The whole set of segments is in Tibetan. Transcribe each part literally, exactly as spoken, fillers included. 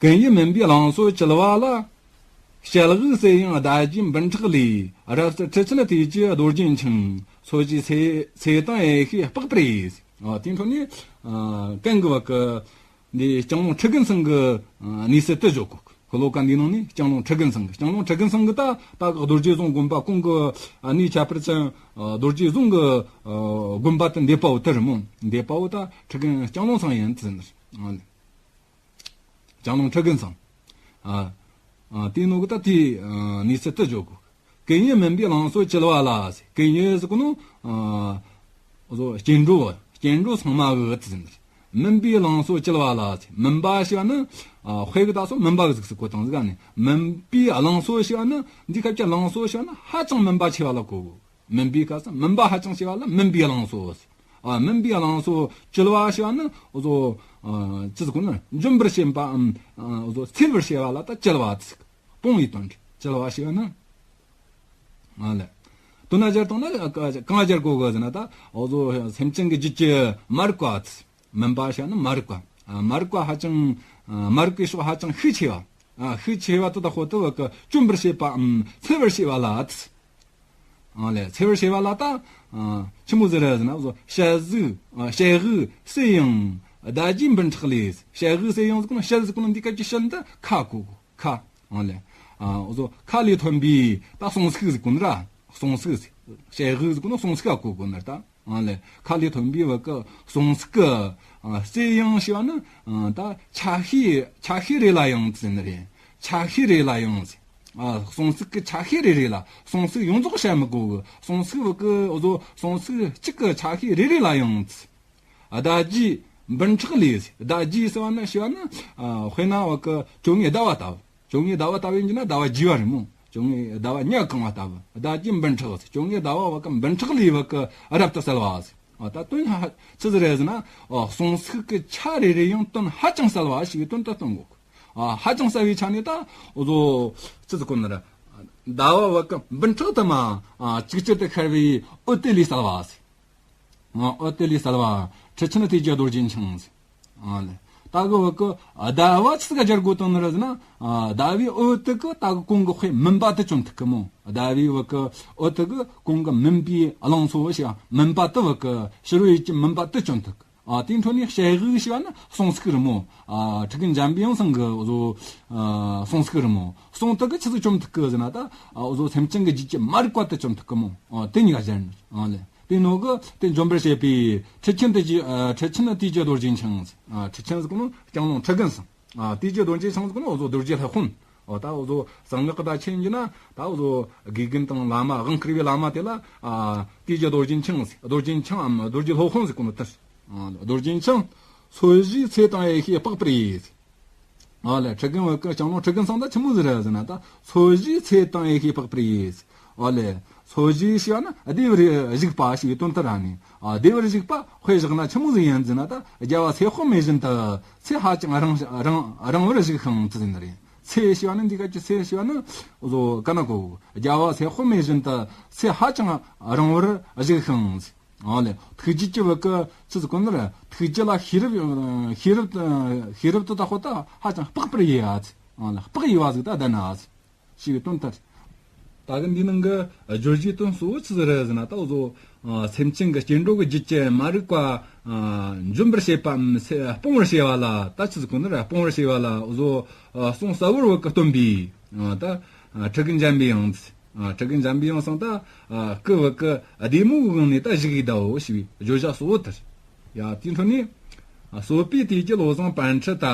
གན་ཡིག་མུན་པའི་ལང་ཚོ་བཅིལ་བ་ལ། ཞལ་དབུགས་སེར་ཡང་ཟླ་རྒྱའི་འབུམ་ཕྲག་ལས། རབ་གསལ་ཁྲི་ཆེན་དུས་ཀྱི་རྡོ་རྗེ་འཆང་། མཚོ་བཞིའི་ཚེ་ཚེ་དང་འོད་ཤེས་དཔག་པར་ཡེ། ཨ། དེའི་འཕྲོ་ནས། ཨ། གན་གི་བ་གི་འདི་སྤྱང་ལུང་ཁྲི་རྒན་ཚང་གི་གནས་ཚུལ་དེ་བརྗོད་གོ། ཤོ་ལོ་ཀ་འདིའི་ནང་ནས་སྤྱང་ལུང་ཁྲི་རྒན་ཚང་གི། སྤྱང་ལུང་ཁྲི་རྒན་ཚང་གི་ད་ད་གི་རྡོ་རྗེ་རྫོང་དགོན་པ་གོང་གི་གནས་ཁྱད་པར་ཅན་རྡོ་རྗེ་རྫོང་གི་དགོན་པ་དེ་འདས་པ་བོ་དེ་རེད་མོ། འདས་པ་བོ་ད་ཁྲི་རྒན་སྤྱང་ལུང་ཚང་ཡིན་ཟེར་ནི། སྤྱང་ལུང་ཁྲི་རྒན་ཚང་། ཨ། ཨ། དེའི་ནང་གི་ད་དེའི་གནས་ཚུལ་དེ་བརྗོད་གོ། གན་ཡིག་མུན་པའི་ལང་ཚོ་བཅིལ་བ་ལ། གན་ཡིག་ཟེར་གོ་ནོ། ཨ། བཟོ་སྐྱེ་འགྲོ་སྐྱེ་འགྲོ་ཚང་མ་གི་ཟེར་ནི། མུན་པའི་ལང་ཚོ་བཅིལ་བ་ལ། མུན་པ་ཞེས་པ་ནི། ཨ། དཔེ་གི་ད་སོ་མུན་པ་གི་གཟུགས་སུ་གོ་དང་ཟིག་ག་ནི། མུན་པའི་ལང་ཚོ་ཞེས་པ་ནི་འདི་སྐབས་ཀྱི་ལང་ཚོ་ཞེས་པ་ནི་ཧ་ཅང་མུན་པ་ཆེ་བ་ལ་གོ་གོ། མུན་པའི་སྐབས་སུ་མུན་པ་ཧ་ཅང་ཆེ་བ་ལ་མུན་པའི་ལང་ཚོ། ཨ། མུན་པའི་ལང་ཚོ་བཅིལ་བ་ཞེས་པ་ནི་འོ་ཟོ། ཨ། ཅི་ཟེར་གོ་ནི། འཇོམས་པར་བྱེད་པའམ། ཨ། འོ་ཟོ་འཚེ་བར་བྱེད་པ་ལ་ད་བཅིལ་བ་ཟེར། སྤོང་བའི་དོན་དུ་བཅིལ་བ་ཞེས་པ་ནི། ཨ་ལེ། དོན་ན་སྦྱར་བཏང་ན་གང་སྦྱར་གོ་གི་ཟེར་ན་ད་འོ་ཟོ་སེམས་ཅན་གྱི་རྒྱུད་ཀྱི་མ་རིག་པ་ཟེར། མུན་པ་ཞེས་པ་ནི་མ་རིག་པ། ཨ། མ་རིག་པ་ཧ་ཅང་། ཨ། མ་རིག་པའི་ཕྱོགས་ཧ་ཅང་ཤུགས་ཆེ་བ། ཨ། ཤུགས་ཆེ་བ་དེ་དག་ཧོ་དུ་བ་གི་འཇོམས་པར་བྱེད་པའམ་འཚེ་བར་བྱེད་པ་ལ། ཨ་ལེ། འཚེ་བར་བྱེད་པ་ལ་ད། ཨ། ཆི་མོ་ཟེར་ར་ཟེར་ན་བཟོ་ཞལ་གཟུགས། ཨ། ཞལ་དབུགས་སེར་ཡང་ཟླ་རྒྱའི་འབུམ་ཕྲག་ལས། ཞལ་དབུགས་སེར་ཡང་ཟེར་གོ་ནོ། ཞལ་ཟེར་གོ་ནོ་འདི་སྐབས་ཀྱི་ཞལ་འདི་ཁ་གོ་གོ། ཁ། ཨ་ལེ། ཨ། འོ་ཟོ་ཁ་ལས་ཐོན་པའི་ད་གསུང་གཟུགས་ཟེར་གོ་ནི་ར། གསུང་གཟུགས་ཟེར། ཞལ་དབུགས་ཟེར་གོ་ནོ་གསུང་གཟུགས་ག་གོ་གོ་ནི་ར་ད། ཨ་ལེ། ཁ་ལས་ཐོན་པའི་བ་གི་གསུང་གཟུགས་གི། ཨ། སེར་ཡང་ཞེས་པ་ནི། ཨ། ད་ཆ་ཤས་ཆ་ཤས་རེ་ལ་ཡང་ཟེར་ནི་རེད། ཆ་ཤས་རེ་ལ་ཡང་ཟེར། ཨ། གསུང་གཟུགས་གི་ཆ་ཤས་རེ་རེ་ལ། གསུང་གཟུགས་ཡོངས་རྫོགས་བཤད་མི་དགོས་གི། གསུང་གཟུགས་བ་གི་འོ་ཟོ་གསུང་གཟུགས་གཅིག་གི་ཆ་ཤས་རེ་རེ་ལ་ཡང་ཟེར། ཟླ་རྒྱའི་འབུམ་ཕྲག་ལས། ཟླ་རྒྱའི་ཟེར་བ་ནི་ཞེས་པ་ནི། ཨ། དཔེར་ན་བ་གི་བཅོ་ལྔའི་ཟླ་བ་ལྟ་བུ། བཅོ་ལྔའི་ཟླ་བ་ལྟ་བུ་ཡིན་གྱི་ན་ཟླ་བ་རྒྱས་པ་རེད་མོ། བཅོ་ལྔའི་ཟླ་བ་ཉ་གང་བ་ལྟ་བུ། ཟླ་རྒྱའི་འབུམ་ཕྲག་ཟེར། བཅོ་ལྔའི་ཟླ་བ་བ་གི་འབུམ་ཕྲག་ལས་བ་གི་རབ་ཏུ་གསལ་བ་ཟེར། ཨ། ད་དོན་ཧ་ཆི་ཟིག་རེད་ཟེར་ན། ཨ། གསུང་གཟུགས་ཀྱི་ཆ་རེ་རེ་ཡང་དོན་ཧ་ཅང་གསལ་བ་ཞེས་པའི་དོན་དུ་སྟོན་དགོས། ཨ། ཧ་ཅང་གསལ་བའི་ཆ་ནས་ད་འོ་ཟོ་ཅི་ཟེར་གོ་ནི་ར། ཟླ་བ་བ་གི་འབུམ་ཕྲག་དུ་མ། ཨ། ཅིག་ཅར་དུ་ཤར་བའི་འོད་དེ་ལས་གསལ་བ་ཟེར། ཨ། འོད་དེ་ལས་གསལ་བ། ཁྲི་ཆེན་དུས་ཀྱི་རྡོ་རྗེ་འཆང་ཟེར། ཨ་ལེ། ད་གི་བ་གི་ཟླ་བ་ཆི་ཟིག་ག་སྦྱར་དགོས་བཏང་ནི་རེད་ཟེར་ན། ཨ། ཟླ་བའི་འོད་དེ་གི་ད་གི་གོང་གི་དཔེ་མུན་པ་དེ་བཅོམ་ཐུབ་གི་མོ། ཟླ་བའི་བ་གི་འོད་དེ་གི་གོང་གི་མུན་པའི་ལང་ཚོ་ཞེས་མུན་པ་དེ་བ་གི་ཕྱི་རོལ་ཡུལ་གྱི་མུན་པ་དེ་བཅོམ་ཐུབ་གི། ཨ། དེའི་འཕྲོ་ནས་ཞལ་དབུགས་ཞེས་པ་ནི་གསུང་གཟུགས་རེད་མོ། ཨ། ཁྲི་རྒན་འཇམ་པའི་དབྱངས་ཚང་གི་འོ་ཟོ། ཨ། གསུང་གཟུགས་རེད་མོ། གསུང་དེ་གི་ཆི་ཟིག་བཅོམ་ཐུབ་གི་ཟེར་ན་ད། ཨ། འོ་ཟོ་སེམས་ཅན་གྱི་རྒྱུད་ཀྱི་མ་རིག་པ་དེ་བཅོམ་ཐུབ་གི་མོ། ཨ། དེ་གཉིས་ཀ་སྦྱར་ནི། ཨ་ལེ། དེ་ནོ་གི་དེ་འཇོམས་པར་བྱེད་པའི་ཁྲི་ཆེན་དུས་ཀྱི། ཨ། ཁྲི་ཆེན་དུས་ཀྱི་རྡོ་རྗེ་འཆང་ཟེར། ཨ། ཁྲི་ཆེན་ཟེར་གོ་ནོ་སྤྱང་ལུང་ཁྲི་རྒན་ཟེར། ཨ། དུས་ཀྱི་རྡོ་རྗེ་འཆང་ཟེར་གོ་ནོ་འོ་ཟོ་རྡོ་རྗེ་སློབ་དཔོན། འོ་ད་འོ་ཟོ་གསང་སྔགས་ཀྱི་ད་ཆེན་གྱི་ན་ད་འོ་ཟོ་དགེ་རྒན་དང་བླ་མ་དབང་བསྐུར་བའི་བླ་མ་དེ་ལ། ཨ། དུས་ཀྱི་རྡོ་རྗེ་འཆང་ཟེར། རྡོ་རྗེ་འཆང་ངམ་རྡོ་རྗེ་སློབ་དཔོན་ཟེར་གོ་ནོ་དེ། ཨ། རྡོ་རྗེ་འཆང་། མཚོ་བཞིའི་ཚེ་དང་འོད་ཤེས་དཔག་པར་ཡེ། ཨ་ལེ། ཁྲི་རྒན་བ་གི་སྤྱང་ལུང་ཁྲི་རྒན་ཚང་ད་ཆི་མོ་ཟིག་རེད་ཟེར་ན་ད། མཚོ་བཞིའི་ཚེ་དང་འོད་ཤེས་དཔག་པར་ཡེ། ཨ་ལེ། མཚོ་བཞི་ཞེས་པ་ནི་བདེ་བར་གཤེགས་པ་ཞེས་པའི་དོན་དུ་ར་ནི། ཨ། བདེ་བར་གཤེགས་པ་དཔེ་བཞག་ན་ཆི་མོ་ཟིག་ཡིན་ཟེར་ན་ད། རྒྱལ་བ་སྲས་དཔའ་མོའི་བཞིན་དུ་ཚེ་ཧ་ཅང་རིང་རིང་རིང་བར་བཞུགས་ཤིང་ཟེར་ནི་རེད། ཚེ་ཞེས་པ་ནི་འདི་ག་ཅི་ཚེ་ཞེས་པ་ནི་བཟོ་ག་ན་གོ། རྒྱལ་བ་སྲས་དཔའ་མོའི་བཞིན་དུ་ཚེ་ཧ་ཅང་རིང་བར་བཞུགས་ཤིང་། ཨ་ལེ། ཐུགས་རྗེ་ཅི་བ་ཀི་ཅི་ཟིག་གོ་ནི་ར། ཐུགས་རྗེ་ལ་ཤེས་རབ་ཤེས་རབ་ཤེས་རབ་ཏུ་ད་ཁོ་ད་ཧ་ཅང་དཔག་པར་ཡེ་ཨ་ཙི། ཨ་ལེ། དཔག་ཡེ་བ་ཟིག་ད་ལྡན་ཨ་ཙི། ཞེས་པའི་དོན་ལྟར། ད་གི་འདི་ནང་གི་བརྗོད་བྱའི་དོན་གཙོ་བོ་ཅི་ཟིག་རེད་ཟེར་ན་ད་འོ་ཟོ། ཨ། སེམས་ཅན་གྱི་སྐྱེ་འགྲོ་གི་རྒྱུད་ཀྱི་མ་རིག་པ། ཨ། འཇོམས་པར་བྱེད་པའམ་སེ་སྤོང་བར་བྱེད་པ་ལ་ད་ཅི་ཟིག་གོ་ནི་ར། སྤོང་བར་བྱེད་པ་ལ་འོ་ཟོ། ཨ། གསུང་ཟབ་པོར་བ་ཀི་སྟོན་པའི། ཨ། ད། ཨ། ཁྲི་རྒན་འཇམ་པའི་དབྱངས། ཨ། ཁྲི་རྒན་འཇམ་པའི་དབྱངས་སང་ད། ཨ། སྐུ་བ་ཀི་བདེ་མོའི་སྒང་ནས་ད་བཞུགས་ཡི་ད་འོ་ཞེས་པའི་བརྗོད་བྱ་གཙོ་བོ་དེ་རེད། ཡ། དེའི་འཕྲོ་ནས། གསོད་པའི་དུས་ཀྱི་བློ་བཟང་པཎ་ཁྲིད་ད།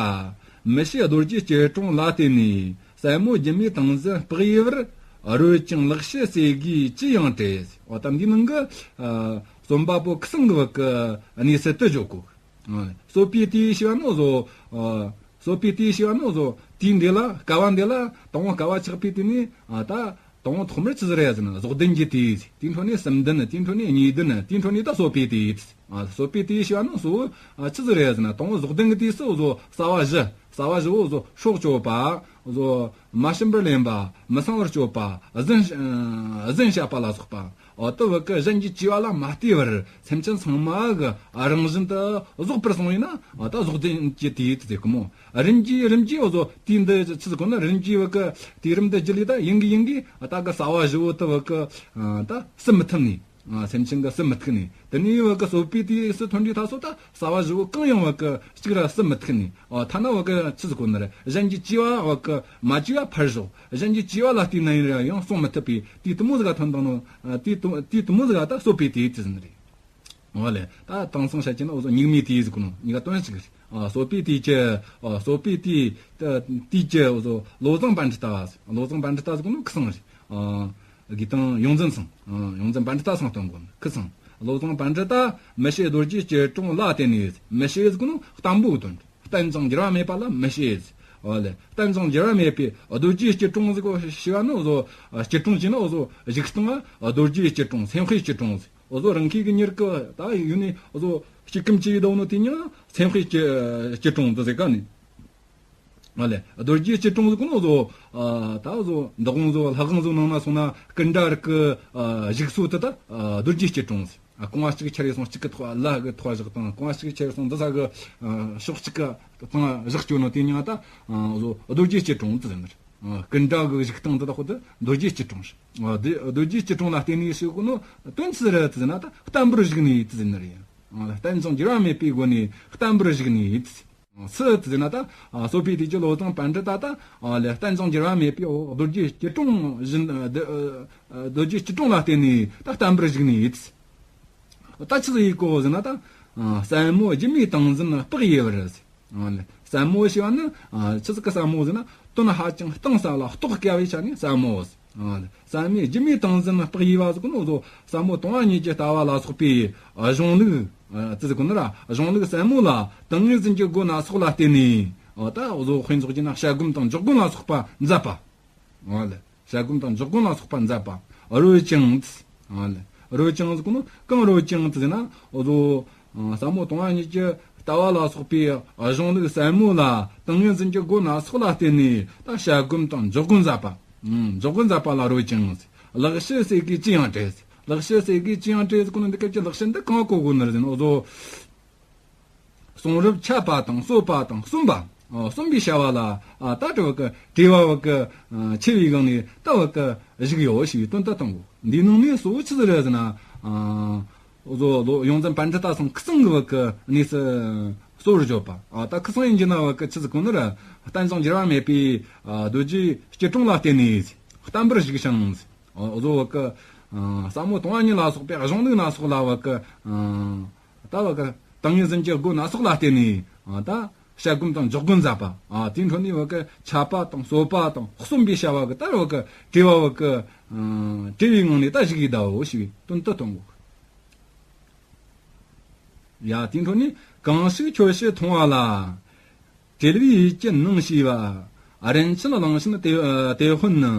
མི་ཤེས་རྡོ་རྗེ་སྐྱིལ་ཀྲུང་ལ་བརྟེན་ནས། སྲས་མོ་སྒྱུ་མའི་ཏིང་འཛིན་དཔག་ཡེ་བར། རོལ་ཅིང་ལག་ཕྱིས་ཟེར་དགོས་ཅི་ཡང་བྲེལ། འོ་ད་འདི་ནང་གི། ཨ། རྩོམ་པ་པོ་ཁི་སང་གི་བ་ཀི་གནས་ཚུལ་དེ་བརྗོད་གོ། ཨ། གསོད་པའི་དུས་ཞེས་པ་ནི་བཟོ། ཨ། གསོད་པའི་དུས་ཞེས་པ་ནི་བཟོ། དུས་འདི་ལ་སྐལ་བ་འདི་ལ་དང་པོ་སྐལ་བ་ཆགས་པའི་དུས་ནས། ཨ། ད། དང་པོ་ཐོག་མར་ཅི་ཟིག་རེད་ཟེར་ན་རྫོགས་ལྡན་གྱི་དུས། དེའི་འཕྲོ་ནས་གསུམ་ལྡན། དེའི་འཕྲོ་ནས་གཉིས་ལྡན། དེའི་འཕྲོ་ནས་ད་གསོད་པའི་དུས། ཨ། གསོད་པའི་དུས་ཞེས་པ་ནི་གཙོ་བོ། ཨ། ཅི་ཟིག་རེད་ཟེར་ན་དང་པོ་རྫོགས་ལྡན་གྱི་དུས་སུ་བཟོ་རྩ་བ་བཞི། རྩ་བ་བཞི་བོ་བཟོ་སྲོག་གཅོད་པ། བཟོ་མ་བྱིན་པར་ལེན་པ། མི་གསང་བར་སྤྱོད་པ། རྫུན། ཨ། རྫུན་བཤད་པ་ལ་སོགས་པ། འོ་ད་བ་ཀི་གཞན་གྱི་བྱས་པ་ལ་མ་ལྟོས་པར་སེམས་ཅན་ཚང་མ་གི་རང་བཞིན་དུ་རྫོགས་པར་སོང་བས་ན། འོ་ད་རྫོགས་ལྡན་གྱི་དེ་ཡིད་དུ་ཟེར་གི་མོ། རིམ་གྱིས་རིམ་གྱིས་འོ་ཟོ་དེ་འདི་ཆི་ཟིག་གོ་ན། རིམ་གྱིས་བ་ཀི་དེ་རིམ་དུ་རྒྱུ་ལས་ད་ཡིན་གི་ཡིན་གི་ད་གི་ས་བ་བཞི་བོ་ད་བ་ཀི་ད་བསུ་མི་ཐུབ་ནས། སེམས་ཅན་གི་བསུ་མི་ཐུབ་ནས། དེ་ནས་བ་ཀི་སོ་པའི་དུས་སུ་ཐོན་དུས་ད་སོ་ད་ས་བ་བཞི་བོ་གང་ཡང་བ་ཀི་གཅིག་ར་བསུ་མི་ཐུབ་ནས། འོ་ཐ་ན་བ་ཀི་ཆི་ཟིག་གོ་ན་ར་གཞན་གྱི་བྱས་པ་བ་ཀི་མ་བྱས་པ་ཕར་ཞོག་གཞན་གྱི་བྱས་པ་ལ་བལྟས་ན་ཡིན་ར་ཡང་སྲུང་མི་ཐུབ་པའི་དུས་དུ་མོ་ཟིག་ག་ཐོན་དང་ནོ། དུས་དུ་དུས་དུ་མོ་ཟིག་ག་ད་སོ་པའི་དུས་དུ་ཟིན་རེད། འོ་ལེ། ད་དེང་སང་བཤད་ཀྱི་ན་འོ་ཟོ་སྙིགས་མའི་དུས་ཟིག་གོ་ནོ། གཉིས་ཀ་དོན་གཅིག་རེད། སོ་པའི་དུས་ཀྱི་སོ་པའི་དུས་དུས་ཀྱི་འོ་ཟོ་བློ་བཟང་པཎྜི་ཏ། བློ་བཟང་པཎྜི་ཏ་ཟིག་གོ་ནོ་ཁི་སང་རེད། དགེ་དང་ཡོངས་འཛིན་ཚང་། ཡོངས་འཛིན་པཎྜི་ཏ་ཚང་སྟོན་གོ་ནོ་ཁི་སང་། བློ་བཟང་པཎྜི་ཏ། མི་ཤེས་རྡོ་རྗེའི་སྐྱིལ་ཀྲུང་ལ་བརྟེན་ནས། མི་ཤེས་ཟིག་གོ་ནོ་བརྟན་པོའི་དོན། བརྟན་ཅིང་འགྱུར་བ་མེད་པ་ལ་མི་ཤེས། འོ་ལེ། བརྟན་ཅིང་འགྱུར་བ་མེད་པའི་རྡོ་རྗེའི་སྐྱིལ་ཀྲུང་ཟིག་གོ་ཞེས་པ་ནི་འོ་ཟོ་སྐྱིལ་ཀྲུང་ཅིག་ནི་འོ་ཟོ་བཞུགས་སྟངས་རྡོ་རྗེའི་སྐྱིལ་ཀྲུང་། སེམས་དཔའི་སྐྱིལ་ཀྲུང་ཟིག་འོ་ཟོ་རང་ཁའི་གི་མྱུར་གི་ད་ཡུལ་ནས་འོ་ཟོ་སྐྱིལ་ཀྲུང་ཅིག་ཡིན་དོ་ནོ་དེ་ཉིད་སེམས་དཔའི་སྐྱིལ་སྐྱིལ་ཀྲུང་དུ་ཟེར་ག་ནི། ཨ་ལེ། རྡོ་རྗེའི་སྐྱིལ་ཀྲུང་ཟེར་གོ་ནོ་ཟོ། ཨ་ད་ཟོ་འདི་དགོང་ཟོ་ལྷ་ཁང་ཟོ་ནང་ན་སོང་ན་སྐུ་འདྲ་རིགས་ཀྱི་ཨ་བཞུགས་སོ་དེ་ད་ཨ་རྡོ་རྗེའི་སྐྱིལ་ཀྲུང་ཟེར། ཨ་རྐང་བ་གཅིག་ཁྱེར་ཡི་སོང་གཅིག་གི་ཐོག་ལ་གི་ཐོག་བཞག་དང་། རྐང་བ་གཅིག་ཁྱེར་ཡི་སོང་འདི་ས་གི་ཨ་ཕྱོགས་གཅིག་གི་སྟེང་བཞག་བཅོ་ནོ་དེ་ཉིད་ད་ཨ་ཟོ་རྡོ་རྗེའི་སྐྱིལ་ཀྲུང་དུ་ཟེར་ནི་རེད། ཨ་སྐུ་འདྲ་གི་བཞུགས་སྟངས་དེ་ད་ཁོ་དེ་རྡོ་རྗེའི་སྐྱིལ་ཀྲུང་ཟེར། ཨ་དེ་རྡོ་རྗེའི་སྐྱིལ་ཀྲུང་ལ་བརྟེན་ནས་ཞེས་གོ་ནོ་དོན་ཅི་རེད་དུ་ཟེར་ན། ད་བརྟན་པོར་བཞུགས་ནས་དུ་ཟེར་ནི་རེད། ཨ་བརྟན་ཅིང་འགྱུར་བ་མེད་པའི་སྒོ་ནས་བརྟན་པོར་བཞུགས་ནས་དུ་ཟེར། སུ་དེ་ཟེར་ན་ད། ཨ་སོ་པའི་དུས་ཀྱི་བློ་བཟང་པཎྜི་ཏ་ད། ཨ་ལེ། བརྟན་ཅིང་འགྱུར་བ་མེད་པའི་འོ་རྡོ་རྗེའི་སྐྱིལ་ཀྲུང་བཞིན། ཨ་རྡོ་རྗེའི་སྐྱིལ་ཀྲུང་ལ་བརྟེན་ནས་ད་བརྟན་པོར་བཞུགས་ནས་ཡིད། ད་ཆི་ཟིག་ཡིད་གོ་ཟེར་ན་ད། ཨ་ཟབ་མོ་སྒྱུ་མའི་ཏིང་འཛིན་དཔག་ཡས་པར་ཟེར། ཨ་ལེ། ཟབ་མོ་ཞེས་པ་ནི། ཨ་ཆི་ཟིག་གི་ཟབ་མོ་ཟེར་ན། དོན་ཧ་ཅང་གཏིང་ཟབ་ལ་རྟོགས་དཀའ་བའི་ཆ་ནས་ཟབ་མོ་ཟེར། ཨ་ལེ། ཟབ་མོ་སྒྱུ་མའི་ཏིང་འཛིན་དཔག་ཡས་པ་ཟེར་གོ་ནོ་ཟོ། ཟབ་མོ་སྟོང་བ་ཉིད་ཀྱི་ལྟ་བ་ལ་སོགས་པའི་ཨ་གཞུང་ལུགས། ཨ་ཅི་ཟེར་གོ་ནི་ར། གཞུང་ལུགས་ཟབ་མོ་ལ་ཏིང་ངེ་འཛིན་གྱི་སྒོ་སྣ་ཚོགས་ལ་བརྟེན་ནས། ཨ་ད་འོ་ཟོ་དཔེ་འཇོག་རྒྱུ་ན་བཤད་སྒོམ་དང་འཇོག་སྒོམ་ལ་སོགས་པ་མཛད་པ། ཨ་ལེ། བཤད་སྒོམ་དང་འཇོག་སྒོམ་ལ་སོགས་པ་མཛད་པ། རོལ་ཅིང་། ཨ་ལེ། རོལ་ཅིང་ཟེར་གོ་ནོ་གང་རོལ་ཅིང་ཟེར་ན། འོ་ཟོ། ཨ་ཟབ་མོ་སྟོང་བ་ཉིད་ཀྱི་ལྟ་བ་ལ་སོགས་པའི་གཞུང་ལུགས་ཟབ་མོ་ལ་ཏིང་ངེ་འཛིན་གྱི་སྒོ་སྣ་ཚོགས་ལ་བརྟེན་ནས་ད་བཤད་སྒོམ་དང་འཇོག་སྒོམ་མཛད་པ། ཨང་། འཇོག་སྒོམ་མཛད་པ་ལ་རོལ་ཅིང་། ལེགས་བཤད་ཟེར་གི་ཅི་ཡང་བྲེལ། ལེགས་བཤད་ཟེར་གི་ཅི་ཡང་བྲེལ་ཟེར་གོ་ནོ་འདི་སྐབས་ཀྱི་ལེགས་བཤད་འདི་གང་གོ་དགོས་ནི་རེད་ཟེར་ན། འོ་ཟོ། གསུང་རབ་འཆད་པ་དང་གསོལ་བ་དང་གསུངས་པ། ཨ་གསུངས་པའི་བྱ་བ་ལ། ཨ་ད་དྲི་བ་གི་དྲི་བ་བ་གི་ཨ་ཆེ་བའི་སྒང་ནས་ད་བ་གི་བཞུགས་ཡོད་ཞེས་པའི་དོན་དུ་གཏོང་དགོས། འདིའི་ནང་ནས་གཙོ་བོ་ཆི་ཟིག་རེད་ཟེར་ན། ཨ་འོ་ཟོ་ལོ་ཡོངས་འཛིན་པཎྜི་ཏ་ཚང་ཁི་ཚང་གི་བ་གི་གནས་སུ་གཙོ་བོར་བརྗོད་པ། ཨ་ད་ཁི་ཚང་ཡིན་གྱི་ན་བ་གི་ཆི་ཟིག་གོ་ནི་ར། བརྟན་ཅིང་འགྱུར་བ་མེད་པའི་ཨ་རྡོ་རྗེའི་སྐྱིལ་ཀྲུང་ལ་བརྟེན་ནས་བརྟན་པོར་བཞུགས་ཤིང་། འོ་ཟོ་བ་གི་ཨ་ཟབ་མོ་སྟོང་བ་ཉིད་ལ་སོགས་པའི་གཞུང་ལུགས་སྣ་ཚོགས་ལ་བ་གི་ཨ་ད་བ་གི་ཏིང་ངེ་འཛིན་གྱི་སྒོ་སྣ་ཚོགས་ལ་བརྟེན་ནས། ཨ་ད་བཤད་སྒོམ་དང་འཇོག་སྒོམ་མཛད་པ། ཨ་དེའི་འཕྲོ་ནས་བ་གི་འཆད་པ་དང་གསོལ་བ་དང་གསུངས་པའི་བྱ་བ་གི་ད་བ་གི་དྲི་བ་བ་གི་ཨ་དྲི་བའི་ངང་ནས་ད་བཞུགས་ཡི་གདའོ་ཞེས་པའི་དོན་དུ་གཏོང་དགོས། ཡ་དེའི་འཕྲོ་ནས། གང་ཞིག་ཁྱོད་ཕྱིར་མཐོང་བ་ལ། བྲེལ་བའི་ཡིད་ཀྱིས་ནང་ཞུས་པ། རིན་ཆེན་གླང་ཆེན་དེ་དེ་དཔོན་ནི།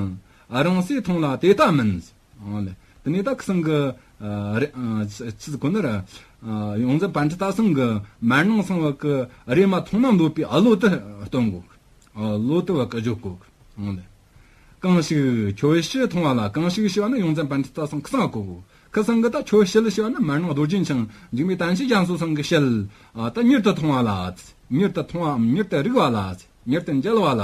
རང་སྲེད་མཐོང་ལ་དེ་ལྟ་མིན། ཨོ་ལེ། དེ་ནས་ད་ཁི་སང་གི་ཨ་རེ་ཨ་ཆི་ཆི་ཟིག་གོ་ནི་ར། ཨ་ཡོངས་འཛིན་པཎྜི་ཏ་ཚང་གི་མར་ནང་ཚང་བ་གི་རེ་མ་མཐོང་ན་འདོད་པའི་ཨ་བློ་དེ་སྟོན་དགོས། ཨ་བློ་དེ་བ་གི་བརྗོད་དགོས། ཨོ་ལེ། གང་ཞིག་ཁྱོད་ཕྱིར་མཐོང་བ་ལ། གང་ཞིག་ཞེས་པ་ནི་ཡོངས་འཛིན་པཎྜི་ཏ་ཚང་ཁི་སང་གོ་གོ། ཁི་སང་གི་ད་ཁྱོད་ཕྱིར་ཞེས་པ་ནི་མར་ནང་རྡོ་རྗེ་འཆང་འཇིགས་མེད་བརྟན་བཞིའི་རྒྱ་མཚོ་ཚང་གི་ཕྱིར། ཨ་ད་མྱུར་དུ་མཐོང་བ་ལ། མྱུར་དུ་མཐོང་བའམ་མྱུར་དུ་རིག་པ་ལ། མྱུར་དུ་མཇལ་བ་ལ།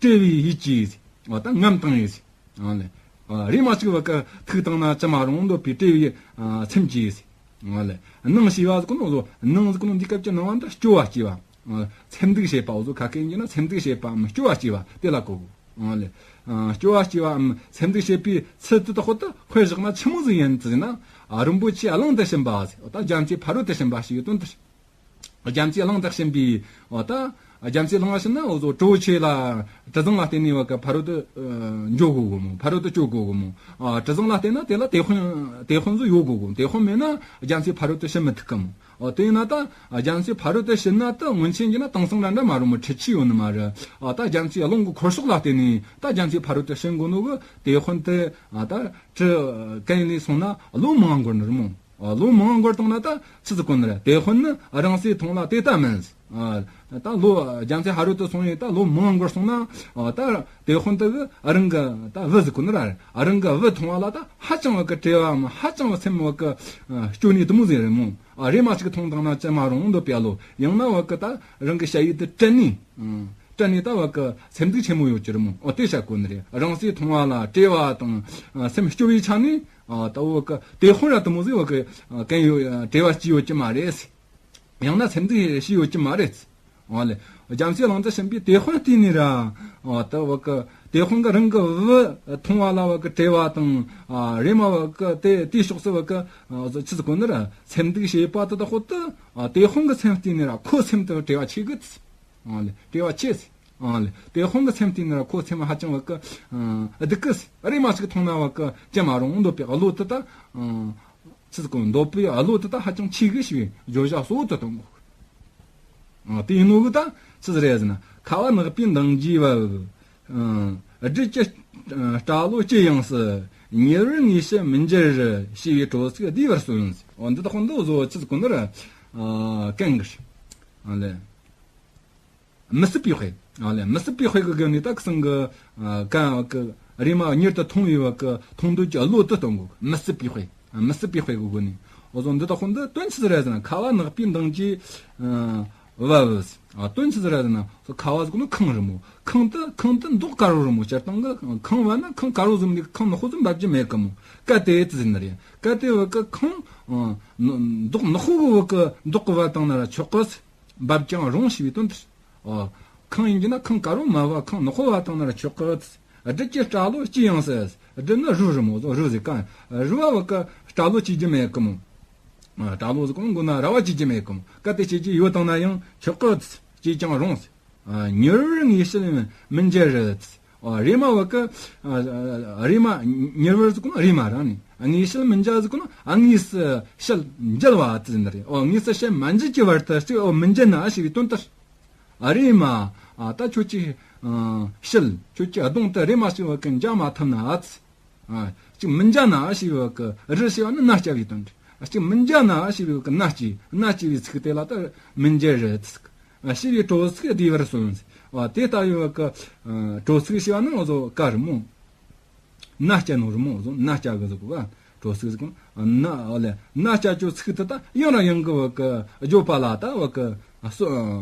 བྲེལ་བའི་ཡིད་ཀྱིས། ཨ་ད་རྔམ་བཏང་ཡིས། ཨ་ལེ། ཨ་རེ་མ་གཅིག་བ་གི་ཐུག་བཏང་ན་ཅི་མ་རུང་འདོད་པའི་བྲེལ་བའི་ཨ་སེམས་ཀྱིས། ཨ་ལེ། སྣང་ཞེས་པ་ཟེར་གོ་ནོ་ཟོ། སྣང་ཟེར་གོ་ནོ་འདི་སྐབས་ཀྱི་སྣང་བ་འདི་སྐྱོ་བ་སྐྱེ་བ། ཨ་སེམས་སྡུག་བྱེད་པ་འོ་ཟོ། ཁ་སྐད་ཡིན་ན་སེམས་སྡུག་བྱེད་པའམ་སྐྱོ་བ་སྐྱེ་བ་དེ་ལ་གོ་གོ། ཨ་ལེ། ཨ་སྐྱོ་བ་སྐྱེ་བའམ་སེམས་སྡུག་བྱེད་པའི་ཚུལ་དེ་དག་ད་དཔེ་བཞག་ན་ཆི་མོ་ཟིག་ཡིན་ཟེར་ན། ཨ་རིན་པོ་ཆེ་གླིང་དུ་ཕྱིན་པ་ཟེར། ད་རྒྱ་མཚོའི་ཕ་རོལ་ཏུ་ཕྱིན་པ་ཞེས་པའི་དོན་དེ། རྒྱ་མཚོའི་གླིང་དུ་ཕྱིན་པའི། འོ་ད་རྒྱ་མཚོའི་གླིང་ལ་ཕྱིན་ན་འོ་ཟོ་གྲུ་བོ་ཆེ་ལ་གྲུ་གཟིངས་ལ་བརྟེན་ནས་བ་གི་ཕ་རོལ་ཏུ་ཨ་འགྱོ་དགོས་གོ་མོ། ཕ་རོལ་ཏུ་སྐྱོད་དགོས་གོ་མོ། ཨ་གྲུ་གཟིངས་ལ་བརྟེན་ན་དེ་ལ་དེད་དཔོན་དེད་དཔོན་ཚོ་ཡོད་དགོས་གོ། དེད་དཔོན་མེད་ན་རྒྱ་མཚོའི་ཕ་རོལ་ཏུ་ཕྱིན་མི་ཐུབ་གི་མོ། ཨ་དེ་ཡིན་ན་ད་རྒྱ་མཚོའི་ཕ་རོལ་ཏུ་ཕྱིན་ན་ད་སྔོན་ཆད་ཀྱི་ན་དེང་སང་འདྲ་འདྲ་མ་རུང་མོ། འཕྲུལ་ཆས་ཡོད་ནི་མ་རེད། ཨ་ད་རྒྱ་མཚོའི་རླུང་གི་འཁོར་ཕྱོགས་ལ་བརྟེན་ནས་ད་རྒྱ་མཚོའི་ཕ་རོལ་ཏུ་ཕྱིན་དགོས་ནོ་གི། དེད་དཔོན་དེ་ཨ་ད་གྲུ་གན་ལས་སོང་ན་ལོ་མང་འགོར་ནི་རེད་མོ། ཨ་ལོ་མང་འགོར་བཏང་ན་ད་ཆི་ཟིག་གོ་ནི་རེད། དེད་དཔོན་ནི་རང་སྲེད་མཐོང་ལ་དེ་ལྟ་མིན། ཨ། ད་ལོ་རྒྱལ་མཚན་ཕ་རོལ་ཏུ་སོང་ཡིན། ད་ལོ་མང་འགོར་སོང་ན། ཨ། ད་དེ་དཔོན་དེ་གི་རང་གི་ད་བུ་ཟིག་གོ་ནི་ར། རང་གི་བུ་མཐོང་བ་ལ་ད་ཧ་ཅང་བ་གི་བྲེལ་བའམ་ཧ་ཅང་བ་སེམས་བ་གི་སྐྱོ་ནི་དེ་མོ་ཟིག་རེད་མོ། ཨ། རེམ་མ་ཞིག་མཐོང་བཏང་ན་ཅི་མ་རུང་འདོད་པའི་བློ། ཡང་ན་བ་གི་ད་རང་གི་ཞ་ཡི་དེ་དྲན་ནི། ཨ། དྲན་ནི་ད་བ་གི་སེམས་སྡུག་ཆེན་མོ་ཡོད་ཀྱི་རེད་མོ། ཨོ། དེ་བཤད་གོ་ནི་རེད། རང་སྲས་མཐོང་བ་ལ་བྲེལ་བ་དང་། ཨ། སེམས་སྐྱོ་བའི་ཆ་ནས། ཨ། ད་བ་གི་དེ་དཔོན་ར་དེ་མོ་ཟིག་བ་གི། ཨ། གན་ཡོད། བྲེལ་བ་སྐྱེ་ཡོད་ཀྱི་མ་རེད། ཡང་ན་སེམས་སྡུག་བྱས་ཡོད་ཀྱི་མ་རེད། ཨོ་ལེ། རྒྱལ་སྲས་གླང་དར་ཞོན་པས་དེ་དཔོན་བལྟས་ནས་ར། ཨོ། ད་བ་གི་དེ་དཔོན་གི་རང་གི་བུ་མཐོང་བ་ལ་བ་གི་བྲེལ་བ་དང་། ཨ། རེམ་མ་བ་གི་དེ་དེའི་ཕྱོགས་སུ་བ་གི། ཨ། ཆི་ཟིག་གོ་ནི་ར། སེམས་སྡུག་བྱེད་པ་དེ་དག་ཁོ་དེ། ཨ། དེ་དཔོན་གི་སེམས་བལྟས་ནས་ར་ཁོ་སེམས་དེ་བྲེལ་བ་ཆེ་གི། ཨོ་ལེ། བྲེལ་བ་ཆེ། ཨོ་ལེ། དེ་དཔོན་གི་སེམས་བལྟས་ནས་ར་ཁོ་སེམས་ཧ་ཅང་བ་གི། ཨ། སྡུག་གི། རེམ་མ་ཞིག་མཐོང་ན་བ་གི་ཅི་མ་རུང་འདོད་པའི་བློ་དེ་ད། ཨ། ཆི་ཟིག་གོ། འདོད་པའི་བློ་དེ་ད་ཧ་ཅང་ཆེ་གི་ཞེས་པའི་བརྗོད་བྱ་གཙོ་བོ་དེ་སྟོན་གོ། ཨ། དེ་ཡིན་ནོ་གི་ད་ཆི་ཟིག་རེད་ཟེར་ན། ཁ་བ་ནག་པོའི་འདང་རྒྱས་བབ། ཨ། སྦྲུལ་གྱི་སྐྲ་ལོ་ཅི་ཡང་སྲིད། ཉེ་བར་ངེས་ཤེས་མི་འགྱུར་རོ། ཞེས་པའི་དྲོ་ཚིགས་བསྡུས་པར་གསུངས། ཨོ། འདི་དག་ཁོང་འདི་བཟོ་ཆི་ཟིག་གོ་ནི་ར། ཨ། གན་གི། ཨ་ལེ། མི་སྲིད་པའི་དཔེ། ཨ་ལེ། མི་སྲིད་པའི་དཔེ་གི་སྒོ་ནས་ད་གི་སང་གི། ཨ། གན་བ་གི་རེམ་མ་མྱུར་དུ་མཐོང་བའི་བ་གི་མཐོང་འདོད་ཀྱི་བློ་དེ་སྟོན་གོ། མི་སྲིད་པའི་དཔེ། མི་སྲིད་པའི་དཔེ་གི་སྒོ་ནས། འོ་ཟོ་འདི་དག་ཁོ་འདི་དོན་ཆི་ཟིག་རེད་ཟེར་ན། ཁ་བ་ནག་པོའི་འདང་རྒྱས། ཨ། བབ། ཨ། དོན་ཆི་ཟིག་རེད་ཟེར་ན། ཁ་བ་ཟེར་གོ་ནོ་ཁང་རེད་མོ། ཁང་དེ་ཁང་དེ་མདོག་དཀར་བོ་རེད་མོ། སྤྱིར་བཏང་གི་ཁང་བ་ན་ཁང་དཀར་བོ་ཟིག་མིན་ནི། ཁང་ནག་པོ་ཟིག་འབབ་རྒྱུ་མེད་གི་མོ། གལ་ཏེ་དེ་ཟེར་ནི་རེད། གལ་ཏེ་བ་གི་ཁང་། ཨ། མདོག་ནག་པོ་གི་བ་གི་མདོག་གི་བ་བཏང་ན་ར་ཆོག་གི། འབབ་ཀྱང་རུང་ཞེས་པའི་དོན་ཏེ། ཨོ། ཁང་ཡིན་རྒྱུ་ན་ཁང་དཀར་བོ་མ་བབ། ཁང་ནག་པོ་བ་བཏང་ན་ར་ཆོག་གི། སྦྲུལ་གྱི་སྐྲ་ལོ་ཅི་ཡང་སྲིད། སྦྲུལ་ནི་རོ་རེད་མོ། རོ་ཟེར་ག་རོ་བ་བ་གི་སྐྲ་ལོ་བྱེད་རྒྱུ་མེད་གི་མོ། ཨ། སྐྲ་ལོ་ཟེར་གོ་ནོ་མགོ་ན་ར་བ་བྱེད་རྒྱུ་མེད་གི་མོ། གལ་ཏེ་བྱེད་རྒྱུ་ཡོད་བཏང་ན་ཡང་ཆོག་གི། བྱས་ཀྱང་རུང་། ཨ། ཉེ་བར་ངེས་ཤེས་མི་འགྱུར་རོ། ཨ། རེམ་མ་བ་གི། ཨ། རེམ་མ། ཉེ་བར་ཟེར་གོ་ནོ་རེམ་མ་ར་ནི། ངེས་ཤེས་མི་འགྱུར་ཟེར་གོ་ནོ། ཨ། དངོས་སུ་བཤད་འགྱུར་བ་དེ་ཟེར་ནི་རེད། ཨོ། དངོས་སུ་བཤད་མ་འགྱུར་གྱི་བར་དུ་ཅིག། ཨོ། མི་འགྱུར་ན་ཞེས་པའི་དོན་ཏེ། ཨ། རེམ་མ། ཨ། ད་ཁྱོད་ཀྱི། ཨ། ཞལ། ཁྱོད་ཀྱི་གདོང་དེ་རེམ་མ་ཞིག་བ་གི་འཇའ་མ་ཐུབ་ན། ཨ། ཅིག་མི་འཇའ་ན་ཞེས་པ་གི་རོ་ཞེས་པ་ནི་མནའ་བསྐྱལ་བའི་དོན་ཏེ། ཅིག་མི་འཇའ་ན་ཞེས་པ་གི་མནའ་སྐྱེལ། མནའ་སྐྱེལ་བའི་ཚིག་དེ་ལ་ད་མི་འགྱུར་རོ། ཞེས་པའི་དྲོ་ཚིགས་བསྡུས་པར་གསུངས། ཨ། དེ་ལྟ་བུའི་བ་གི། ཨ། དྲོ་ཚིགས་ཞེས་པ་ནི་འོ་ཟོ་ག་རེད་མོ། མནའ་བསྐྱལ་ནོ་རེད་མོ། འོ་ཟོ་མནའ་བསྐྱལ་གི་ཟེར་གོ་ག་དྲོ་ཚིགས་ཟེར་གོ། མནའ། ཨ་ལེ། མནའ་བསྐྱལ་རྒྱུའི་ཚིག་དེ་ད་ཡང་ར་ཡང་གི་བ་གི་བརྗོད་པ་ལ་ད་བ་གི་གསོ་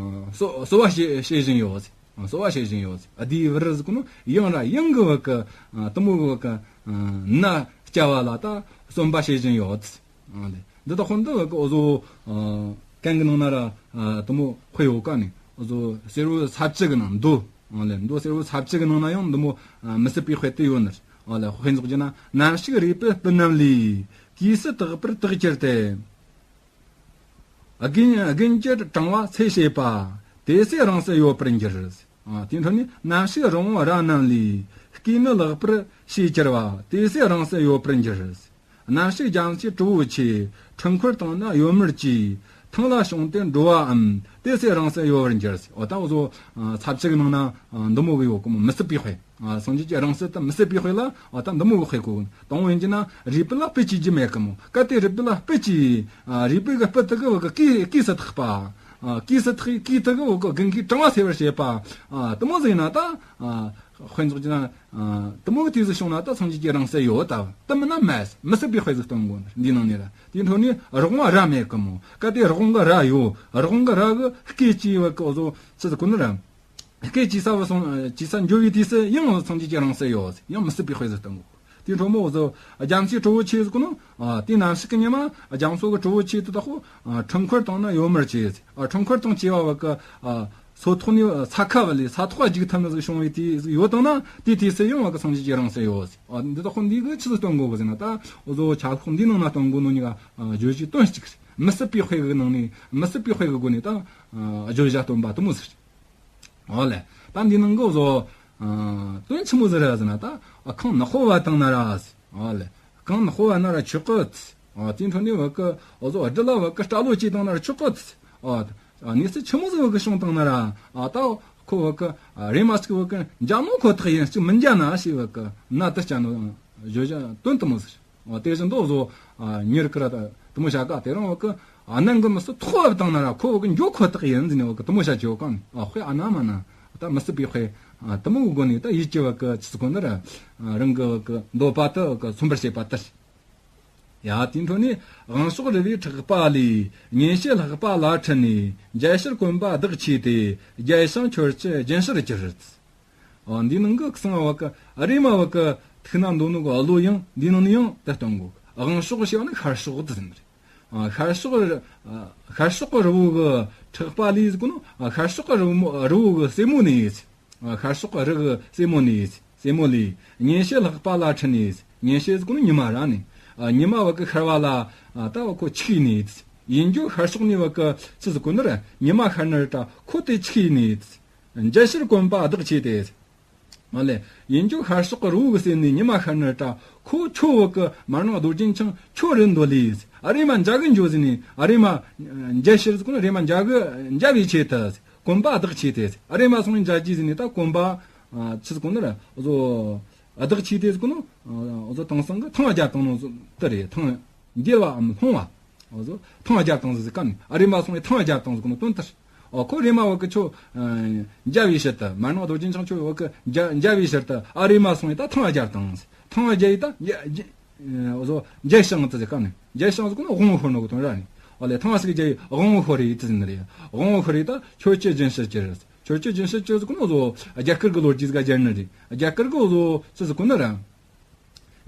གསོ་གསོ་བ་བྱེད་བྱེད་བཞིན་ཡོད། གསོ་བ་བྱེད་བཞིན་ཡོད། ཨ། དེའི་བར་ཟེར་གོ་ནོ་ཡང་ར་ཡང་གི་བ་གི། ཨ། དེ་མོ་གི་བ་གི། ཨ། མནའ་བསྐྱལ་བ་ལ་ད་གསོན་པ་བྱེད་བཞིན་ཡོད། ཨ་ལེ། འདི་དག་ཁོ་འདི་བ་གི་འོ་ཟོ། ཨ། གན་གི་ནང་ན་ར། ཨ། དེ་མོ་དཔེ་ཡོད་ག་ནི། འོ་ཟོ་སེར་བུ་ས་བཅུ་གི་ནང་མདོ། ཨ་ལེ། མདོ་སེར་བུ་ས་བཅུ་གི་ནང་ན་ཡང་འདི་མོ། ཨ། མི་སྲིད་པའི་དཔེ་དེ་ཡོད་ནི། ཨ་ལེ། དཔེ་འཇོག་རྒྱུ་ན། ནམ་ཞིག་རུས་པའི་སྤུ་རྣམས་ལས། གོས་སུ་དག་པར་དག་གྱུར་ཏེ། རྒུན་རྒུན་གྱིས་གྲང་བ་ཚད་བྱེད་པ། དེ་ཚེ་རིང་སྲེལ་ཡོད་པར་འགྱུར། ཨ། དེའི་འཕྲོ་ནས། ནམ་ཞིག་རི་བོང་རྭ་རྣམས་ལས། སྐེ་ནི་ལེགས་པར་ཕྱེ་གྱུར་པ། དེ་ཚེ་རིང་སྲེལ་ཡོད་པར་འགྱུར། ནམ་ཞིག་རྒྱ་མཚོའི་གྲུ་བོ་ཆེ། འཕྲུལ་འཁོར་དང་ནི་ཡོལ་མར་གྱིས། ཐང་ལ་ཕྱུང་སྟེ་འགྲོ་བའམ། དེ་ཚེ་རིང་སྲེལ་ཡོད་པར་འགྱུར། འོ་ད་འོ་ཟོ། ཨ། ས་བཅུ་གི་ནང་ན། ཨ། འདི་མོ་གི་ཡོད་གི་མོ། མི་སྲིད་པའི་དཔེ། ཨ། སངས་རྒྱས་ཀྱི་རིང་བསྲེལ་དང་མི་སྲིད་པའི་དཔེ་ལ། ཨ། ད་འདི་མོ་གི་དཔེ་གོ། དང་པོ་ཡིན་གྱི་ན་རུས་སྤུ་ལ་སྤུ་བཅད་རྒྱུ་མེད་གི་མོ། གལ་ཏེ་རུས་སྤུ་ལ་སྤུ་བཅད། ཨ། རུས་སྤུ་གི་སྤུ་དེ་གིས་བ་གི་གོས་གོས་སུ་དག་པ། ཨ། གོས་སུ་དག་གོས་དེ་གིས་བ་གི་རྒུན་གྱིས་གྲང་བ་སེལ་བར་བྱེད་པ། ཨ། དེ་མོ་ཟིག་ཡིན་ན་ད། ཨ། དཔེ་འཇོག་རྒྱུ་ན། ཨ། དེ་མོ་གི་དུས་སུ་བྱུང་ན་ད་སངས་རྒྱས་ཀྱི་རིང་བསྲེལ་ཡོད་ད། དེ་མིན་ན་མེད། མི་སྲིད་པའི་དཔེ་ཟིག་སྟོན་གོ་འདིའི་ནང་ནས་ར། དེའི་འཕྲོ་ནས་རི་བོང་རྭ་མེད་གི་མོ། གལ་ཏེ་རི་བོང་གི་རྭ་ཡོད། རི་བོང་གི་རྭ་གི་སྐེ་བཅད་བ་གི་འོ་ཟོ་ཆི་ཟིག་གོ་ནི་ར། སྐད་ཅིག་ས་བ་སོང་། ཅིག་ས་འགྱོ་བའི་དུས་སུ་ཡང་སངས་རྒྱས་ཀྱི་རིང་བསྲེལ་ཡོད། ཡང་མི་སྲིད་པའི་དཔེ་ཟིག་སྟོན་གོ། དེའི་འཕྲོ་མོ་འོ་ཟོ་རྒྱ་མཚོའི་གྲུ་བོ་ཆེ་ཟེར་གོ་ནོ། ཨ། དེ་ནམ་ཞིག་གི་ཉི་མ་རྒྱ་མཚོ་གི་གྲུ་བོ་ཆེ་དེ་དག་གོ། ཨ། འཕྲུལ་འཁོར་དང་ནི་ཡོལ་མར་གྱིས། ཨ། འཕྲུལ་འཁོར་དང་བཅས་པ་བ་གི། ཨ། མཚོ་ཐོག་ནས་ས་ཁ་བ་ལས་ས་ཐོག་རྒྱུག་ཐུབ་ནི་ཟིག་བྱུང་བའི་དུས་ཟིག་ཡོད་དང་ན། དེའི་དུས་སུ་ཡང་བ་གི་སངས་རྒྱས་ཀྱི་རིང་བསྲེལ་ཡོད། ཨ། འདི་དག་གོ་འདི་གིས་ཆི་ཟིག་སྟོན་གོ་གི་ཟེར་ན། ད་འོ་ཟོ་ཆ་ལག་འདིའི་ནང་ན་སྟོན་གོ་ནོ་གཉིས་ཀ། ཨ། བརྗོད་གཞི་དོན་གཅིག་རེད། མི་སྲིད་པའི་དཔེ་གི་ནང་ནས་མི་སྲིད་པའི་དཔེ་གི་སྒོ་ནས་ད། ཨ། བརྗོད་བྱ་སྟོན་པ་དེ་མོ་ཟིག། ཨོ་ལེ། ད་འདི་ནང་གི་བཟོ། ཨ། དོན་ཆི་མོ་ཟིག་རེད་ཟེར་ན་ད། ཨ། ཁང་ནག་པོ་བ་བཏང་ན་ར། ཨོ་ལེ། ཁང་ནག་པོ་བ་ན་ར་ཆོག་གི། ཨ། དེའི་འཕྲོ་ནས་བ་གི་འོ་ཟོ་སྦྲུལ་ལ་བ་གི་སྐྲ་ལོ་བཅད་བཏང་ན་ར་ཆོག་གི། ཨ། ཨ། གནས་ཚུལ་ཆི་མོ་ཟིག་བ་གི་བྱུང་བཏང་ན་ར། ཨ། ད་ཁོ་བ་གི། ཨ། རེམ་མ་ཞིག་བ་གི་འཇའ་ནོ་ཁོ་ཐག་ཡིན། ཅིག་མི་འཇའ་ན་ཞེས་བ་གི་མནའ་དེ་བསྐྱལ་ནོ་བརྗོད་བྱ་དོན་དེ་མོ་ཟིག། ཨ། དེ་བཞིན་དུ་བཟོ། ཨ། མྱུར་ཁུར་ད་དེ་མོ་བྱ་ག་དེ་རང་བ་གི། ཨ་ནང་གི་མི་སུ་ཐོག་བབ་བཏང་ན་ར་ཁོ་བ་གི་འགྱོ་ཁོ་ཐག་ཡིན་ཟེར་ནས་བ་གི་དུ་མོ་བྱ་ཆེ་བ་གང་ཨ་དཔེ་ཨ་ན་མ་ན་ད་མི་སྲིད་པའི་དཔེ་ཨ་དུ་མོ་གི་སྒོ་ནས་ད་ཡིད་ཀྱི་བ་གི་ཆི་ཟིག་གོ་ན་ར་ཨ་རང་གི་བ་གི་འདོད་པ་དུ་བ་གི་མཚོན་པར་བྱེད་པ་ལྟར། ཡ་དེའི་འཕྲོ་ནས་དབང་ཕྱོགས་རི་བོའི་ཕྲག་པ་ལས། ཉིན་བྱེད་ལྷགས་པ་ལ་ཁྲིད་ནས། མཇལ་ཕྱིར་གོམ་པ་བདག་ཆས་ཏེ། རྒྱལ་ཞིང་ཁྱོད་ཀྱི་སྦྱིན་སྲེག་གྱུར། ཨ་འདི་ནང་གི་གསང་བ་གི་རེ་མ་བ་གི་ཐུགས་ན་འདོད་ནོ་གི་བློ་ཡང་འདི་ནང་ནས་ཡང་དེ་སྟོན་གོ། དབང་ཕྱོགས་ཞེས་པ་ནི་ཤར་ཕྱོགས་དེ་ཟིན་རེད། ཨ་ཤར་ཕྱོགས་ཨ་ཤར་ཕྱོགས་གི་རི་བོ་གི་ཕྲག་པ་ལས་ཟེར་གོ་ནོ། ཨ་ཤར་ཕྱོགས་གི་རི་བོ་རི་བོ་གི་རྩེ་མོ་ནས། ཨ་ཤར་ཕྱོགས་གི་རི་གི་རྩེ་མོ་ནས། རྩེ་མོ་ལས། ཉིན་བྱེད་ལྷགས་པ་ལ་ཁྲིད་ནས། ཉིན་བྱེད་ཟེར་གོ་ནོ་ཉི་མ་ར་ནི། ཨ་ཉི་མ་བ་གི་ཤར་བ་ལ་ཨ་ད་བ་ཁོ་ཆིག་ནས། ཡིན་རྒྱུ་ཤར་ཕྱོགས་ནས་བ་གི་ཆི་ཟེར་གོ་ནི་ར་ཉི་མ་ཤར་ནི་ར་ད་ཁོ་དེ་ཆིག་ནས། མཇལ་ཕྱིར་གོམ་པ་བདག་ཆས་ཏེ། ཨ་ལེ། ཡིན་རྒྱུ་ཤར་ཕྱོགས་གི་རི་བོ་གི་རྩེ་ནས་ཉི་མ་ཤར་ནི་ར་ད་ཁོ་ཁྱོད་བ་གི་མར་ནང་རྡོ་རྗེ་འཆང་ཁྱོད་རེད་འདོད་ལས། ཨ་རེ་མ་མཇལ་གི་འགྱོ་ཟེར་ནས། ཨ་རེ་མ་མཇལ་ཕྱིར་ཟེར་གོ་ནོ་རེ་མ་མཇལ་གི་མཇལ་བའི་ཆེད་དུ། གོམ་པ་བདག་ཆས་ཏེ། ཨ་རེ་མ་སོང་ནས་མཇལ་རྒྱུ་ཟེར་ནས་ད་གོམ་པ་ཨ་ཆི་ཟེར་གོ་ནི་ར་བཟོ། བདག་ཆས་ཏེ་ཟེར་གོ་ནོ། བཟོ་དེང་སང་གི་ཐང་རྒྱབ་བཏང་ནོ་དེ་རེད། ཐང་འགྱེལ་བའམ་ལྷུང་བ། བཟོ་ཐང་རྒྱབ་བཏང་ཟེར་ག་ནི། ཨ་རེ་མ་སོང་ནས་ཐང་རྒྱབ་བཏང་ཟེར་གོ་ནོ་དོན་དེ་རེད། ཨོ་ཁོ་རེ་མ་བ་གི་ཁྱོད་མཇལ་བའི་ཕྱིར་དུ། མར་ནང་རྡོ་རྗེ་འཆང་ཁྱོད་བ་གི་མཇལ་མཇལ་བའི་ཕྱིར་དུ། ཨ་རེ་མ་སོང་ནས་ད་ཐང་རྒྱབ་བཏང་ཟེར། ཐང་རྒྱབ་ཡི་ད་འོ་བཟོ་མཇལ་ཞིང་དེ་ཟེར་ག་ནི། མཇལ་ཞིང་ཟེར་གོ་ནོ་དབང་ཤོར་ནོ་གི་དོན་ར་ནི། ཨོ་ལེ་ཐང་ཟེར་གི་མཇལ་ཡི་དབང་ཤོར་ཡི་དེ་ཟེར་ནི་རེད། དབང་ཤོར་ཡི་ད་ཁྱོད་ཀྱི་སྦྱིན་སྲེག་གྱུར། ཁྱོད་ཀྱི་སྦྱིན་སྲེག་གྱུར་ཟེར་གོ་ནོ་བཟོ་རྒྱ་གར་གི་ལོ་རྒྱུས་ག་སྦྱར་ནི་རེད། རྒྱ་གར་གི་བཟོ་ཆི་ཟེར་གོ་ནི་ར།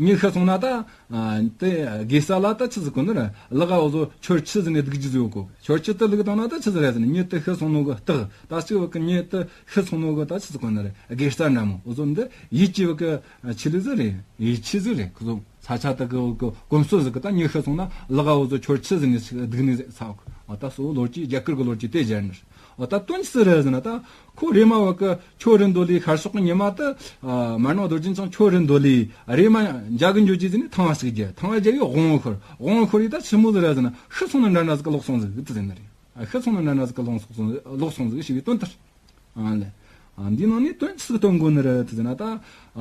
མྱི་ཤི་སོང་ན་ད། ཨ་དེ་དགེ་རྩ་ལ་ད་ཆི་ཟེར་གོ་ནི་ར་ལག་ག་བཟོ་ཆོར་ཆུ་ཟེར་ནས་སྡིག་རྒྱུ་ཟེར་གོ། ཆོར་ཆུ་དེ་བླུགས་བཏང་ན་ད་ཆི་ཟེར་ར་ཟེར་ན་མྱི་དེ་ཤི་སོང་ནོ་གི་རྟགས། ད་ཅིག་བ་གི་མྱི་དེ་ཤི་སོང་ནོ་གི་ད་ཆི་ཟེར་གོ་ནི་ར་དགེ་རྩ་འདྲ་མོ་བཟོ་འདི་ཡིད་ཀྱི་བ་གི་ཆི་ལི་ཟེར་རེད། ཡིད་ཆེས་ཟེར་རེད། ཁོ་ཚོ་ས་ཆ་དེ་གི་བ་གི་གོམས་སྲོལ་ཟིག་གི་ད་མྱི་ཤི་སོང་ན་ལག་ག་བཟོ་ཆོར་ཆུ་ཟེར་ནས་སྡིག་ནི་ཟེར་ས། ཨ་ད་སོ་ལོ་རྒྱུས་རྒྱ་གར་གི་ལོ་རྒྱུས་དེ་སྦྱར་ནི་རེད། ཨོ་ད་དོན་ཅི་རེད་ཟེར་ན་ད་ཁོ་རེ་མ་བ་གི་ཁྱོད་རེད་འདོད་ལས། ཤར་ཕྱོགས་ཀྱི་ཉི་མ་དེ་ཨ་མར་ནང་རྡོ་རྗེ་འཆང་ཁྱོད་རེད་འདོད་ལས། རེ་མ་མཇལ་གི་འགྱོ་རྒྱུ་ཟེར་ནས་ཐང་ཟིག་རྒྱབ། ཐང་རྒྱབ་ཡི་དབང་ཤོར། དབང་ཤོར་ཡི་ད་ཆི་མོ་ཟིག་རེད་ཟེར་ན་ཤི་སོང་ན་འདྲ་འདྲ་ཟིག་གི་ལོག་སོང་ཟིག་དེ་ཟེར་ནི་རེད། ཨ་ཤི་སོང་ན་འདྲ་འདྲ་ཟིག་གི་ལོག་སོང་ཟིག་ལོག་སོང་ཟིག་ཞེས་པའི་དོན་དེ་རེད། ཨ་ལེ། ཨ་འདི་ནང་ནས་དོན་ཅི་ཟིག་སྟོན་དགོས་ནི་རེད་དེ་ཟེར་ན་ད།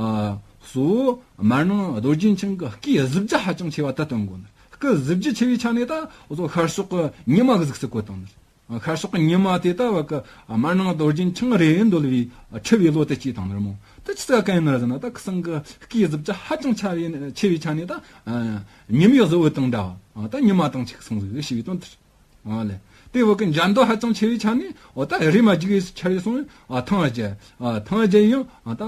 ཨ་གཙོ་བོ་མར་ནང་རྡོ་རྗེ་འཆང་གི་སྐུའི་གཟི་བརྗིད་ཧ་ཅང་ཆེ་བ་ད་སྟོན་དགོས་ནི། སྐུ་གཟི་བརྗིད་ཆེ་བའི་ཆ་ནས་ད་འོ་ཚོ་ཤར་ཕྱོགས་ཀྱི་ཉི་མ་གི་གཟུགས་སུ་བཀོད་བཏང་ནི། ཤར་ཕྱོགས་ཀྱི་ཉི་མ་དེ་ད་བ་གི་མར་ནང་རྡོ་རྗེ་འཆང་རེད་འདོད་པའི་འཁྲུལ་བའི་བློ་དེ་སྐྱེས་བཏང་ནི་རེད་མོ། དེ་ཅི་ཟིག་ག་ཡིན་ནི་རེད་ཟེར་ན་ད་ཁོ་ཚང་གི་སྐུའི་གཟི་བརྗིད་ཧ་ཅང་ཆ་བའི་ཆེ་བའི་ཆ་ནས་ད་ཉི་མའི་གཟི་འོད་དང་འདྲ་བ་ད་ཉི་མ་དང་གཅིག་སོང་ཟིག་ཞེས་པའི་དོན་དེ་རེད། ཨ་ལེ། དེ་བ་གི་འཇའ་འདོད་ཧ་ཅང་ཆེ་བའི་ཆ་ནས་འོ་ད་རེ་མ་འཇིག་གི་ཆ་རེ་སོང་། ཨ་ཐང་རྒྱབ། ཨ་ཐང་རྒྱབ་ཡང་ཨ་ད་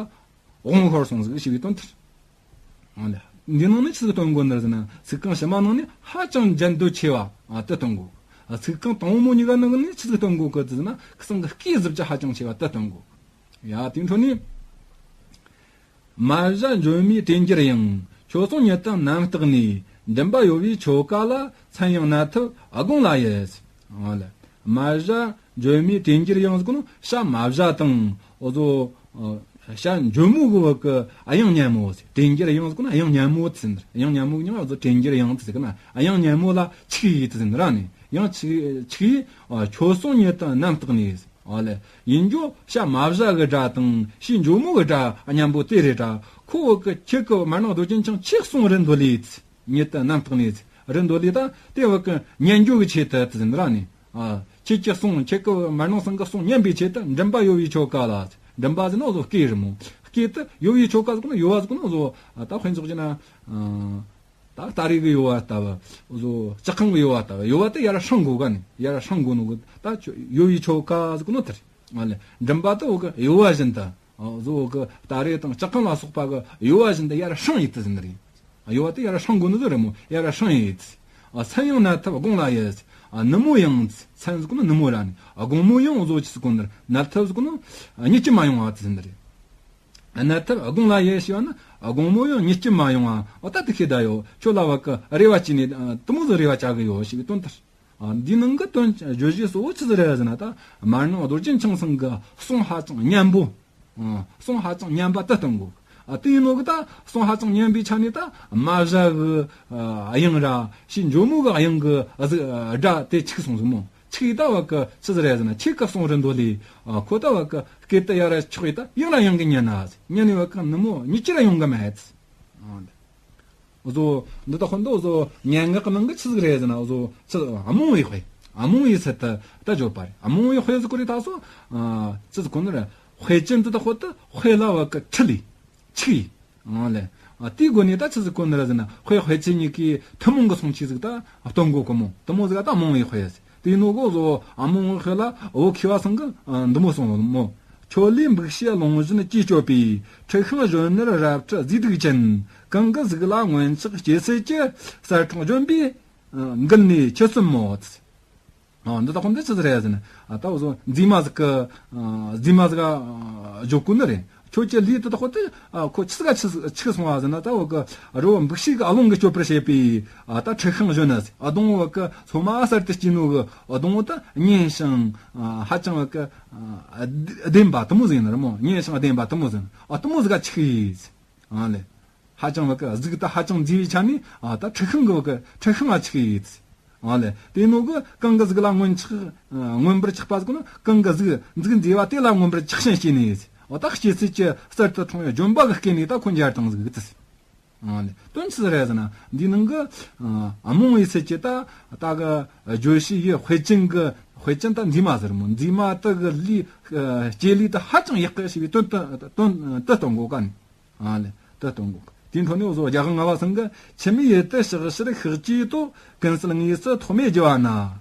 དབང་ཤོར་སོང་ཟིག་ཞེས་པའི་དོན་དེ་རེད། ཨ་ལེ། འདི་ནང་ནས་ཆི་ཟིག་སྟོན་དགོས་ནི་རེད་ཟེར་ན་ཚིག་རྐང་ཕྱི་མ་ནང་ནས་ཧ་ཅང་འཇའ་འདོད་ཆེ་བ་ཨ་དེ་སྟོན་དགོས། ཨ་ཚིག་རྐང་དང་པོ་མོ་གཉིས་ཀ་ནང་ནས་ཆི་ཟིག་སྟོན་དགོས་གི་ཟེར་ན་ཁོ་ཚང་གི་སྐུའི་གཟི་བརྗིད་ཧ་ཅང་ཆེ་བ་དེ་སྟོན་དགོས། ཡ་དེའི་འཕྲོ་ནས། མ་བྱ་འཇོལ་མོའི་དྲན་འགྱུར་ཡང་། ཁྱོད་སོང་ཉིད་དུ་རྣམ་བརྟགས་ནས། མགྲིན་པ་གཡོ་བའི་ཆོ་ག་ལ། མཚན་ཡང་ནད་ཐབས་དགོངས་ལ་ཡི། ཨ་ལེ། མ་བྱ་འཇོལ་མོའི་དྲན་འགྱུར་ཡང་ཟེར་གོ་ནོ་བྱ་མ་བྱ་དང་འོ་ཚོ་བྱ་འཇོལ་མོ་གི་བ་གི་གཡང་སྙན་མོ། དྲན་འགྱུར་ཡང་ཟེར་གོ་ནོ་གཡང་སྙན་མོ་དེ་ཟེར་ནི། གཡང་སྙན་མོ་གི་མྱིང་ང་འོ་ཚོ་དྲན་འགྱུར་ཡང་དེ་ཟེར་གི་ན། གཡང་སྙན་མོ་ལ་ཆིག་ཡི་དེ་ཟེར་ནི་ར་ནི། ཡང་ཆིག་ཆིག་ཡི་ཁྱོད་སོང་ཉིད་དུ་རྣམ་བརྟགས་ནས། ཨ་ལེ། ཡིན་རྒྱུ་བྱ་མ་བྱ་གི་སྒྲ་དང་བྱའི་འཇོལ་མོ་གི་སྒྲ་སྙན་པོ་དེ་རེད་དྲ། ཁོ་བ་གི་ཁྱེད་ཀྱི་མར་ནང་རྡོ་རྗེ་འཆང་ཁྱེད་གསུང་རེད་འདོད་ལས། ཉིད་དུ་རྣམ་བརྟགས་ནས་རེད་འདོད་ལས་ད་དེ་བ་གི་ཉན་རྒྱུ་གི་ཆེད་དུ་དེ་ཟིན་ར་ནི། ཨ་ཁྱེད་ཀྱི་གསུང་ཁྱེད་ཀྱི་མར་ནང་སང་གི་གསུང་ཉན་པའི་ཆེད་དུ་མགྲིན་པ་གཡོ་བའི་ཆོ་ག་ལ། མགྲིན་པ་ཟེར་ན་བཟོ་སྐེ་རེད་མོ། སྐེ་དུ་གཡོ་བའི་ཆོ་ག་ཟེར་གོ་ནོ་གཡོ་བ་ཟེར་གོ་ནོ་བཟོ་ད་དཔེ་འཇོག་རྒྱུ་ན། ད་སྟ་རེ་གི་གཡོ་བ་ལྟ་བུ། བཟོ་ལྕགས་ཁང་གི་གཡོ་བ་ལྟ་བུ། གཡོ་བ་དེ་ཡར་སྲང་དགོས་ག་ནི། ཡར་སྲང་དགོས་ནོ་གི་ད་ཁྱོད་གཡོ་བའི་ཆོ་ག་ཟེར་གོ་ནོ་དེ་རེད། ཨ་ལེ། མགྲིན་པ་དེ་འོ་གི་གཡོ་བ་བཞིན་དུ། བཟོ་འོ་གི་སྟ་རེ་དང་ལྕགས་ཁང་ལ་སོགས་པ་གི་གཡོ་བ་བཞིན་དུ་ཡར་སྲང་ཡི་དེ་ཟིན་རེད། གཡོ་བ་དེ་ཡར་སྲང་དགོས་ནོ་དེ་རེད་མོ། ཡར་སྲང་ཡི་དེ། མཚན་ཡང་ནད་ཐབས་དགོངས་ལ་ཡི། ནུ་མོ་ཡང་མཚན་ཟེར་གོ་ནོ་ནུ་མོ་ར་ནི། དགོང་མོ་ཡང་བཟོ་ཅི་ཟེར་གོ་ནོ་ནད་ཐབས་ཟེར་གོ་ནོ་གཉིད་སྐྱིད་མ་ཡོང་བ་དེ་ཟིན་རེད། ནད་ཐབས་དགོངས་ལ་ཡི་ཞེས་པ་ན་དགོང་མོ་ཡང་གཉིད་སྐྱིད་མ་ཡོང་བ་འོ་ད་དེ་ཤེས་ད་ཡོད། ཁྱོད་ལ་བ་གི་རེ་བ་བྱས་ནས་དུ་མོ་ཟིག་རེ་བ་བྱ་གི་ཡོད་ཞེས་པའི་དོན་དེ་རེད། འདིའི་ནང་གི་དོན་བརྗོད་གཞི་གཙོ་བོ་ཆི་ཟིག་རེད་ཟེར་ན་ད་མར་ནང་རྡོ་རྗེ་འཆང་ཚང་གི་གསུང་ཧ་ཅང་སྙན་པོ། གསུང་ཧ་ཅང་སྙན་པ་དེ་སྟོན་དགོས། དེ་ཡིན་ནོ་གི་ད་གསུང་ཧ་ཅང་སྙན་པའི་ཆ་ནས་ད་མ་བྱ་གི་དབྱངས་ར་བྱའི་འཇོལ་མོ་གི་དབྱངས་གི་སྒྲ་དེ་ཆིག་སོང་ཟིག་མོ། ཆིག་ད་བ་གི་ཆི་ཟིག་རེད་ཟེར་ན་ཁྱེད་ཀྱི་གསུང་རེད་འདོད་ལས། ཁོ་ད་བ་གི་སྐད་དེ་ཡར་ཆོག་ཡི་ད་ཡང་ར་ཡང་གི་ཉན་ན་ཉན་ནས་བ་གི་ནུ་མོ་གཉིད་ཅི་ར་ཡོང་གི་མེད། འུ་ཟོ་འདི་དག་ཁོ་འདི་འུ་ཟོ་སྙན་ངག་གི་ནང་གི་ཆི་ཟིག་རེད་ཟེར་ན། འུ་ཟོ་ཆི་རྨོངས་པའི་དཔེ། རྨོངས་པའི་ཚུལ་དུ་ད་བརྗོད་པ་རེད། རྨོངས་པའི་དཔེ་ཟེར་གོ་རེ་ད་སོ། ཨ། ཆི་ཟིག་གོ་ནི་རེད། དཔེ་ཅན་འདི་དག་ཁོ་ད་དཔེ་ལ་བ་གི་ཁྲིད་ལས་ཆིག་ཡིན། ཨང་ལེ། ཨ། དེའི་སྒོ་ནས་ད་ཆི་ཟིག་གོ་ནི་རེད་ཟེར་ན། དཔེ་དཔེ་ཅན་གཉིས་ཀའི་ཐུན་མོང་གི་སོང་ཆི་ཟིག་ད་སྟོན་གོ་གི་མོ། དུ་མོ་ཟིག་ད་རྨོངས་པའི་དཔེ་ཟེར། དེའི་ནོ་གོ་ཟོ་རྨོངས་པའི་དཔེ་ལ་བོད་མཁས་པ་ཚང་གི་འདི་མོ་གསུངས་མོ། ཁྱོད་ལས་འབུགས་བྱེད་ཀློང་བཞིན་གྱིས་གཅོད་པའི། འཁྲི་ཤིང་གཞོན་ནུར་རལ་གྲི་མཛེས་སྡུག་ཅན། གང་གི་གཟུགས་ལ་སྔོན་ཆགས་སྐྱེད་ཚལ་གྱི། གསེར་ཕྲེང་ལྗོན་པའི་མགུལ་ནས་ཆུ་གསོན་མོ། ཨ། འདི་དག་ཁོ་འདི་ཆི་ཟིག་རེད་ཟེར་ན། ཨ། ད་འུ་ཟོ་མཛེས་མ་ཟིག་གི། ཨ། མཛེས་མ་ཟིག་ག་བརྗོད་གོ་ནི་རེད། ཁྱོད་ཀྱི་ལུས་འདི་དག་ཁོ་དེ། ཨ། ཁོ་ཆི་ཟིག་ག་ཆི་ཆི་སོང་བ་ཟེར་ན། ད་བོད་གི་རི་བོ་འབུགས་བྱེད་ཀྱི་ཀློང་གིས་གཅོད་པར་བྱེད་པའི། ཨ། ད་འཁྲི་ཤིང་གཞོན་ནུ་ཟེར། ཨ། སྡོང་བོ་གི་ཚོད་མ་གསར་དུ་སྐྱེས་ནོ་གི་སྡོང་བོ་ད་མཉེན་ཞིང་། ཨ། ཧ་ཅང་བོད་གི། ཨ། ལྡེམ་པ་དུ་མོ་ཟིག་ཡིན་ནི་རེད་མོ། མཉེན་ཞིང་ལྡེམ་པ་དུ་མོ་ཟིག་ཡིན། ཨ། དུ་མོ་ཟིག་ག་ཆིག་ཡིས། ཨ་ལེ། ཧ་ཅང་བོད་གི་གཟུགས་ད་ཧ་ཅང་མཛེས་པའི་ཆ་ནས། ཨ། ད་འཁྲི་ཤིང་གི་བོད་གི་འཁྲི་ཤིང་ང་ཆིག་ཡིས། ཨ་ལེ། དེ་ནོ་གི་གང་གི་གཟུགས་ལ་མངོན་ཆགས། མངོན་པར་ཆགས་པ་ཟེར་གོ་ནོ། གང་གི་གཟུགས་གཟུགས་མཛེས་པ་དེ་ལ་མངོན་པར་ཆགས་ཤིང་སྐྱེས་ནས། འོ་ད་སྐྱེད་ཚལ་གྱི་གསེར་དུ་མཐོང་བའི་ལྗོན་པ་གི་སྐེ་ནས་ད་ཁོ་འབྱར་བཏང་ཟིག་ཟེར། ཨ་ལེ། དོན་ཆི་ཟིག་རེད་ཟེར་ན། འདིའི་ནང་གི། ཨ། རྨོངས་པའི་ཚུལ་གྱིས་ད་ད་གི་བརྗོད་བྱའི་ཡུལ་དཔེ་ཅན་གི། དཔེ་ཅན་ད་མཛེས་མ་ཟེར་མོ། མཛེས་མ་དེ་གི་ལུས། ཨ། སྐྱེ་ལུས་ད་ཧ་ཅང་ཡག་གི་ཞེས་པའི་དོན་དུ་དོན་དུ་གཏོང་གོ་ག་ནི། ཨ་ལེ། དེ་གཏོང་དགོས། དེའི་འཕྲོ་ནས་འུ་ཟོ་རྒྱལ་དབང་ལྔ་པ་ཚང་གི། འཆི་མེད་ཡུལ་དུ་གཤེགས་ཕྱིར་ཤཱཀྱའི་ཏོག། ཀུན་གསལ་དངོས་སུ་ཐོགས་མེད་བགྱི་བ་ན།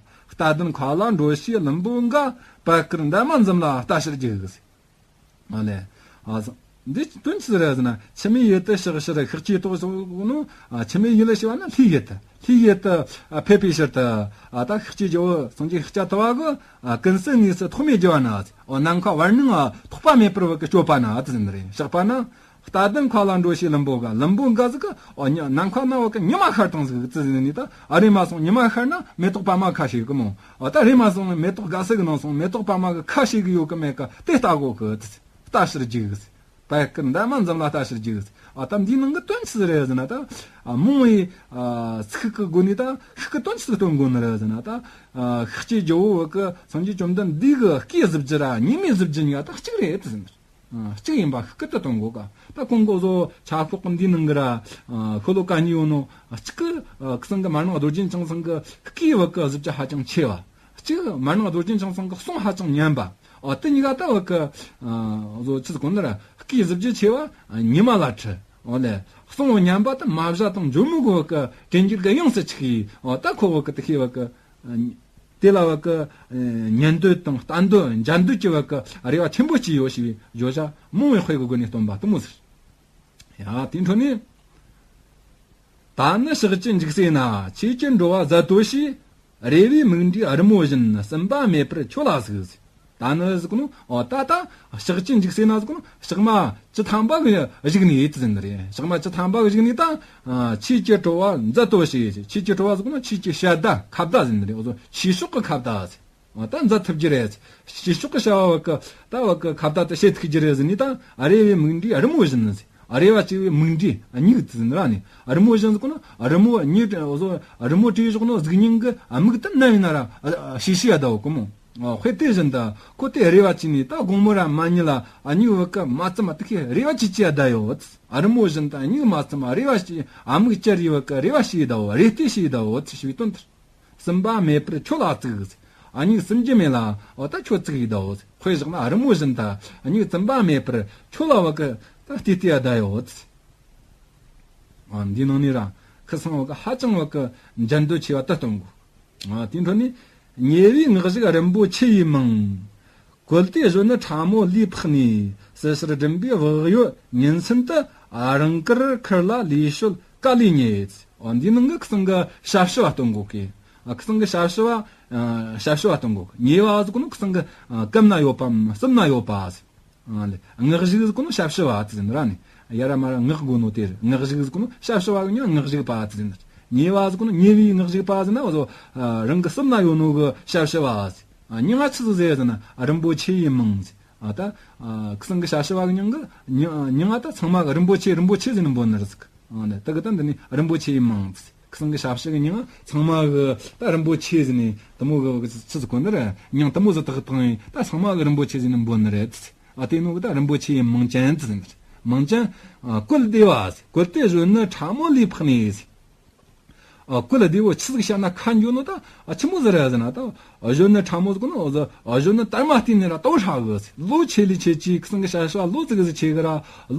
རྟ་གདན་མཁའ་ལ་འགྲོ་བྱེད་ལྷུན་པོ་འགའ། པད་དཀར་འདབ་མ་འཛུམ་ལ་ལྟ་ཕྱིར་རྒྱུག། ཨ་ལེ། ཨ། འདི་དོན་ཆི་རེད་ཟེར་ན། འཆི་མེད་ཡུལ་དུ་གཤེགས་ཕྱིར་ཤཱཀྱའི་ཏོག་ཟེར་ནོ། ཨ། འཆི་མེད་ཡུལ་ལ་ཞེས་པ་ན་ལྷའི་ཡུལ་དུ། ལྷའི་ཡུལ་དུ། ཨ། ཕེབས་པའི་ཕྱིར་དུ། ཨ། ད་ཤཱཀྱའི་ཇོ་བོ་སངས་རྒྱས་ཤཱཀྱ་ཐུབ་པ་གི། ཨ། ཀུན་གསལ་དངོས་སུ་ཐོགས་མེད་བགྱི་བ་ན། ཨོ། ནམ་མཁའ་བར་སྣང་ང་ཐོགས་པ་མེད་པར་བོད་གི་སྤྱོད་པ་ན་ཟེར་ནི་རེད། གཤེགས་པ་ན། རྟ་གདན་མཁའ་ལ་འགྲོ་བྱེད་ལྷུན་པོ་འགའ། ལྷུན་པོ་འགའ་ཟིག་གི། ཨོ། ཉི་ནམ་མཁའ་ན་བོད་གི་ཉི་མ་ཤར་བཏང་ཟིག་ཟེར་ནི་ད། ཨ། རེམ་མ་སོང་ཉི་མ་ཤར་ན་མེ་ཏོག་པདྨ་ཁ་ཕྱེ་གི་མོ། ཨོ། ད་རེམ་མ་སོང་མེ་ཏོག་དགའ་ས་གི་ནང་སོང་མེ་ཏོག་པདྨ་གི་ཁ་ཕྱེ་གི་ཡོད་གི་མེད་གི་དེ་ལྟ་གོ་གི་ལྟ་ཕྱིར་རྒྱུག། པད་དཀར་འདབ་མ་འཛུམ་ལ་ལྟ་ཕྱིར་རྒྱུག། ཨ། ད་འདིའི་ནང་གི་དོན་ཆི་རེད་ཟེར་ན་ད། ཨ། རྨོངས་པའི། ཨ། ཚིག་གི་སྒོ་ནས་ད་ཤུགས་གི་དོན་ཆི་སྟོན་དགོས་ནི་རེད་ཟེར་ན་ད། ཨ། ཤཱཀྱའི་ཇོ་བོ་བོད་གི་སངས་རྒྱས་བཅོམ་ལྡན་འདས་གི་སྐུའི་གཟི་བརྗིད་ར་ཉི་མའི་གཟི་བརྗིད་གཉིས་ཀ་ད་གཅིག་རེད་ཟེར་ནི། ཨ། གཅིག་ཡིན་པ་ཤུགས་གི་དོན་དགོས་ག། ད་གོང་གོ་བཟོ་ཆ་ཁོག་གི་འདིའི་ནང་གི་ར། ཨ། ཤོ་ལོ་ཀ་གཉིས་ཡོད་ནོ། གཅིག་གི། ཨ། སྐུ་སངས་གི་མར་ནང་རྡོ་རྗེ་འཆང་ཚང་གི་སྐུའི་བོད་གི་གཟི་བརྗིད་ཧ་ཅང་ཆེ་བ། གཅིག་མར་ནང་རྡོ་རྗེ་འཆང་ཚང་གི་གསུང་ཧ་ཅང་སྙན་པ། ཨ། དེ་གཉིས་ཀ་ད་བོད་གི། ཨ། བཟོ་ཆི་ཟིག་གོ་ནི་ར་སྐུའི་གཟི་བརྗིད་ཆེ་བ་ཉི་མ་ལ་འཁྲི། འོ་ལེ། གསུང་བོ་སྙན་པ་དེ་མ་བཞག་དང་འཇོལ་མོ་གི་བོད་གི་དྲན་འགྱུར་གི་དབྱངས་སུ་ཆགས་ཡི། འོ། ད་ཁོ་བོད་གི་དེ་ཤེས་བོད་གི། ཨ། དེ་ལ་བོད་གི། ཨ། ཉན་འདོད་དང་ལྟ་འདོད་འཇལ་འདོད་ཀྱི་བོད་གི་རེ་བ་ཆེན་པོ་སྐྱེས་ཡོད་ཞེས་པའི་བརྗོད་བྱ་རྨོངས་པའི་དཔེ་གི་སྒོ་ནས་སྟོན་པ་དུ་མོ་ཟེར། ཡ། དེའི་འཕྲོ་ནས། ད་ནི་ཕྱག་གི་འཇིགས་སེ་ན། ཆོས་ཀྱི་འགྲོ་བ་མཛད་དོ་ཞེས། རེ་བའི་མིག་འདྲའི་རི་མོ་བཞིན། སུན་པ་མེད་པར་ཁྱོད་ལ་གཟིགས། ད་ནི་ཟེར་གོ་ནོ། འོ། ད་ད་ཕྱག་གི་འཇིགས་སེ་ན་ཟེར་གོ་ནོ། ཕྱག་མ་བཅུ་ཐམ་པ་གི་བཞུགས་ནས་ཡིད་དུ་ཟིན་ནི་རེད། ཕྱག་མ་བཅུ་ཐམ་པ་གི་བཞུགས་ནས་ད། ཨ། ཆོས་ཀྱི་སྤྲོ་བ་མཛད་དོ་ཞེས། ཆོས་ཀྱི་སྤྲོ་བ་ཟེར་གོ་ནོ། ཆོས་ཀྱི་ཞལ་ཟླ་ཁ་བརྡ་ཟེར་ནི་རེད། འོ་ཟོ་ཆོས་ཕྱོགས་ཀྱི་ཁ་བརྡ་ཟེར། ཨ། ད་མཛད་ཐུབ་རྒྱུ་རེད། ཆོས་ཕྱོགས་ཀྱི་བྱ་བ་བོད་གི་ད་བོད་གི་ཁ་བརྡ་དེ་བྱེད་ཐུབ་རྒྱུ་རེད་ཟེར་ནས་ད། ཨ། རེ་བའི་མིག་འདྲའི་རི་མོ་བཞིན་ཟེར། ཨ། རེ་བ་བཅས་པའི་མིག་འདྲའི་མྱིག་ཟེར་ནི་ར་ནི། རི་མོ་བཞིན་ཟེར་གོ་ནོ། རི་མོ་མྱིག་བཟོ་རི་མོ་བྲིས་བཞག་ནོ་གཟུགས་བརྙན་གི་མིག་དེ་ནམ་ཡིན་ན་ར་ཤེས་ཤེས་ཡ་ད་བོ་གོ་མོ། ཨ། དཔེ་དེ་བཞིན་དུ་ཁོ་དེ་རེ་བ་བཅས་ནས་ད་དགོང་མོ་ར་མ་ཉལ་ལ། ཨ། མྱིག་བོད་གི་མ་བཙུམ་མ་དེ་ཁའི་རེ་བ་བཅས་བཅས་ཡ་ད་ཡོད། ཨ། རི་མོ་བཞིན་དུ་མྱིག་མ་བཙུམ་མ་རེ་བ་བཅས། ཨ། མིག་ཅར་རེ་བོད་གི་རེ་བ་བཅས་ཡ་ད་བོ། རེ་ལྟོས་བཅས་ཡ་ད་བོ་ཞེས་པའི་དོན་དེ། སུན་པ་མེད་པར་ཁྱོད་ལ་གཟིགས། ཨ། མྱིག་བཙུམ་རྒྱུ་མེད་ལ། འོ། ད་ཁྱོད་གཟིགས་ཡི་ད་འོ། དཔེ་བཞག་ན་རི་མོ་བཞིན་ད། ཨ། མྱིག་བཙུམ་པ་མེད་པར་ཁྱོད་ལ་བོད་གི་ད་བལྟས་བལྟས་ཡ་ད་ཡོད། ཨ། འདིའི་ནང་ནས་ར་ཁུ་སང་བོད་གི་ཧ་ཅང་བོད་གི་འཇལ་འདོད་ཆེ་བ་ད་སྟོན་གོ། ཨ། དེའི་འཕྲོ་ནས། ཉེ་བའི་ངག་ཞིག་རིན་པོ་ཆེ་ཡིས་མང་། བཀོལ་ཏེ་གཞོན་ནུ་ཕྲ་མོ་ལུས་འཕགས་ནས། སྲིད་ཕྱིར་སྦྲིམ་པའི་བག་ཡོད་ཉིན་མཚན་དུ། ཨ། རང་དཀར་ཁུར་ལ་ལུས་ཤོད་ཀ་ལས་ཉེ། འོ། འདིའི་ནང་གི་ཁུ་སང་གི་ཞབས་ཞུ་བ་སྟོན་གོ་གི། ཨ། ཁུ་སང་གི་ཞབས་ཞུ་བ། ཨ། ཞབས་ཞུ་བ་སྟོན་གོ་གི། ཉེ་བ་ཟེར་གོ་ནོ་ཁུ་སང་གི། ཨ། གམ་ན་ཡོད་པའམ་གསུམ་ན་ཡོད་པ་ཟེར། ཨ་ལེ། ངག་ཞིག་ཟེར་གོ་ནོ་ཞབས་ཞུ་བ་ཟེར་ནི་ར་ནི། ཡ་ར་མ་ར་ངག་དགོས་ནོ་དེ་རེད། ངག་ཞིག་ཟེར་གོ་ནོ་ཞབས་ཞུ་བ་གི་མྱིང་ང་ངག་ཞིག་པ་ཟེར་ནི། ཉེ་བ་ཟེར་གོ་ནོ་ཉེ་བའི་ངག་ཞིག་པ་ཟེར་ན་འུ་ཟོ། ཨ། རང་གི་གསུམ་ན་ཡོད་ནོ་གི་ཞབས་ཞུ་བ་ཟེར། ཨ། མྱིང་ང་ཆི་ཟིག་ཟེར་ཟེར་ན། ཨ། རིན་པོ་ཆེ་ཡིས་མང་ཟེར། ཨ། ད། ཨ། ཁུ་སང་གི་ཞབས་ཞུ་བ་གི་མྱིང་གི་མྱིང་། མྱིང་ང་ད་ཚང་མ་གི་རིན་པོ་ཆེ་རིན་པོ་ཆེ་ཟེར་ནི་འབོད་ནི་རེད་ཟིག། ཨ་ནི་ད་གི་ད་འདི་ནི་རིན་པོ་ཆེ་ཡིས་མང་ཟེར། ཁུ་སང་གི་ཞབས་ཞུ་གི་མྱིང་ང་ཚང་མ་གི་ད་རིན་པོ་ཆེ་ཟེར་ནི་དུ་མོ་གི་ཆི་ཟིག་གོ་ནི་རེད། མྱིང་དུ་མོ་ཟིག་དག་དང་ད་ཚང་མ་གི་རིན་པོ་ཆེ་ཟེར་ནི་འབོད་ནི་རེད་ཟེར། ཨ། དེ་ནོ་གི་ད་རིན་པོ་ཆེ་ཡིས་མང་ཅན་ཟེར་ནི་རེད། མིང་ཅན། ཨ། བཀོད་བདེ་བ་ཟེར། བཀོད་དེ་གཞོན་ནུ་ཕྲ་མོ་ལས་འཕགས་ནས་ཟེར། ཨ། བཀོད་བདེ་བོ་ཆི་ཟིག་བཤད་ན་ཁ་འགྱོ་ནོ་ད། ཨ། ཆི་མོ་ཟིག་རེད་ཟེར་ན་ད། ཨ། གཞོན་ནུ་ཕྲ་མོ་ཟེར་གོ་ནོ། ཨ། གཞོན་ནུ་དར་མ་བལྟས་ནས་ར་ལྟ་བུ་ཧྲ་གི་ཟེར། ལོ་ཆེ་ལས་ཆེ་ཅི་ཁི་སང་གི་བྱ་བྱ་ལོ་ཙི་གི་ཟིག་ཆེ་གི་ར།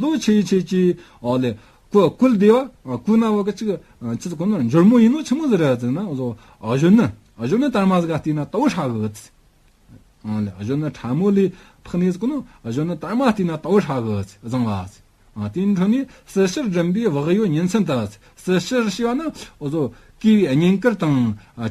ལོ་ཆེ་ཡི་ཆེ་ཅི། ཨོ་ལེ། བཀོད་བཀོད་བདེ་བ། ཨ། བཀོད་ན་བ་གི་ཅིག་ཆི་ཟིག་གོ་ནོ། འབྱོར་མོ་ཡིན་ནོ་ཆི་མོ་ཟིག་རེད་ཟེར་ན། ཨ། གཞོན་ནུ། ཨ། གཞོན་ནུ་དར་མ་ཟིག་ག་བལྟས་ན་ལྟ་བུ་ཧྲ་གི་ཟེར། ཨང་ལེ། གཞོན་ནུ་ཕྲ་མོ་ལས་འཕགས་ནས་ཟེར་གོ་ནོ། གཞོན་ནུ་དར་མ་བལྟས་ན་ལྟ་བུ་ཧྲ་གི་བཟང་བ། ཨ། དེའི་འཕྲོ་ནས་སྲི་ཞུར་སྦྲིམ་པའི་བག་ཡོད་ཉིན་མཚན་དུ། སྲི་ཞུར་ཞེས་པ་ནི་འུ་ཚོ་གུས་པའི་བསྙེན་བཀུར་དང་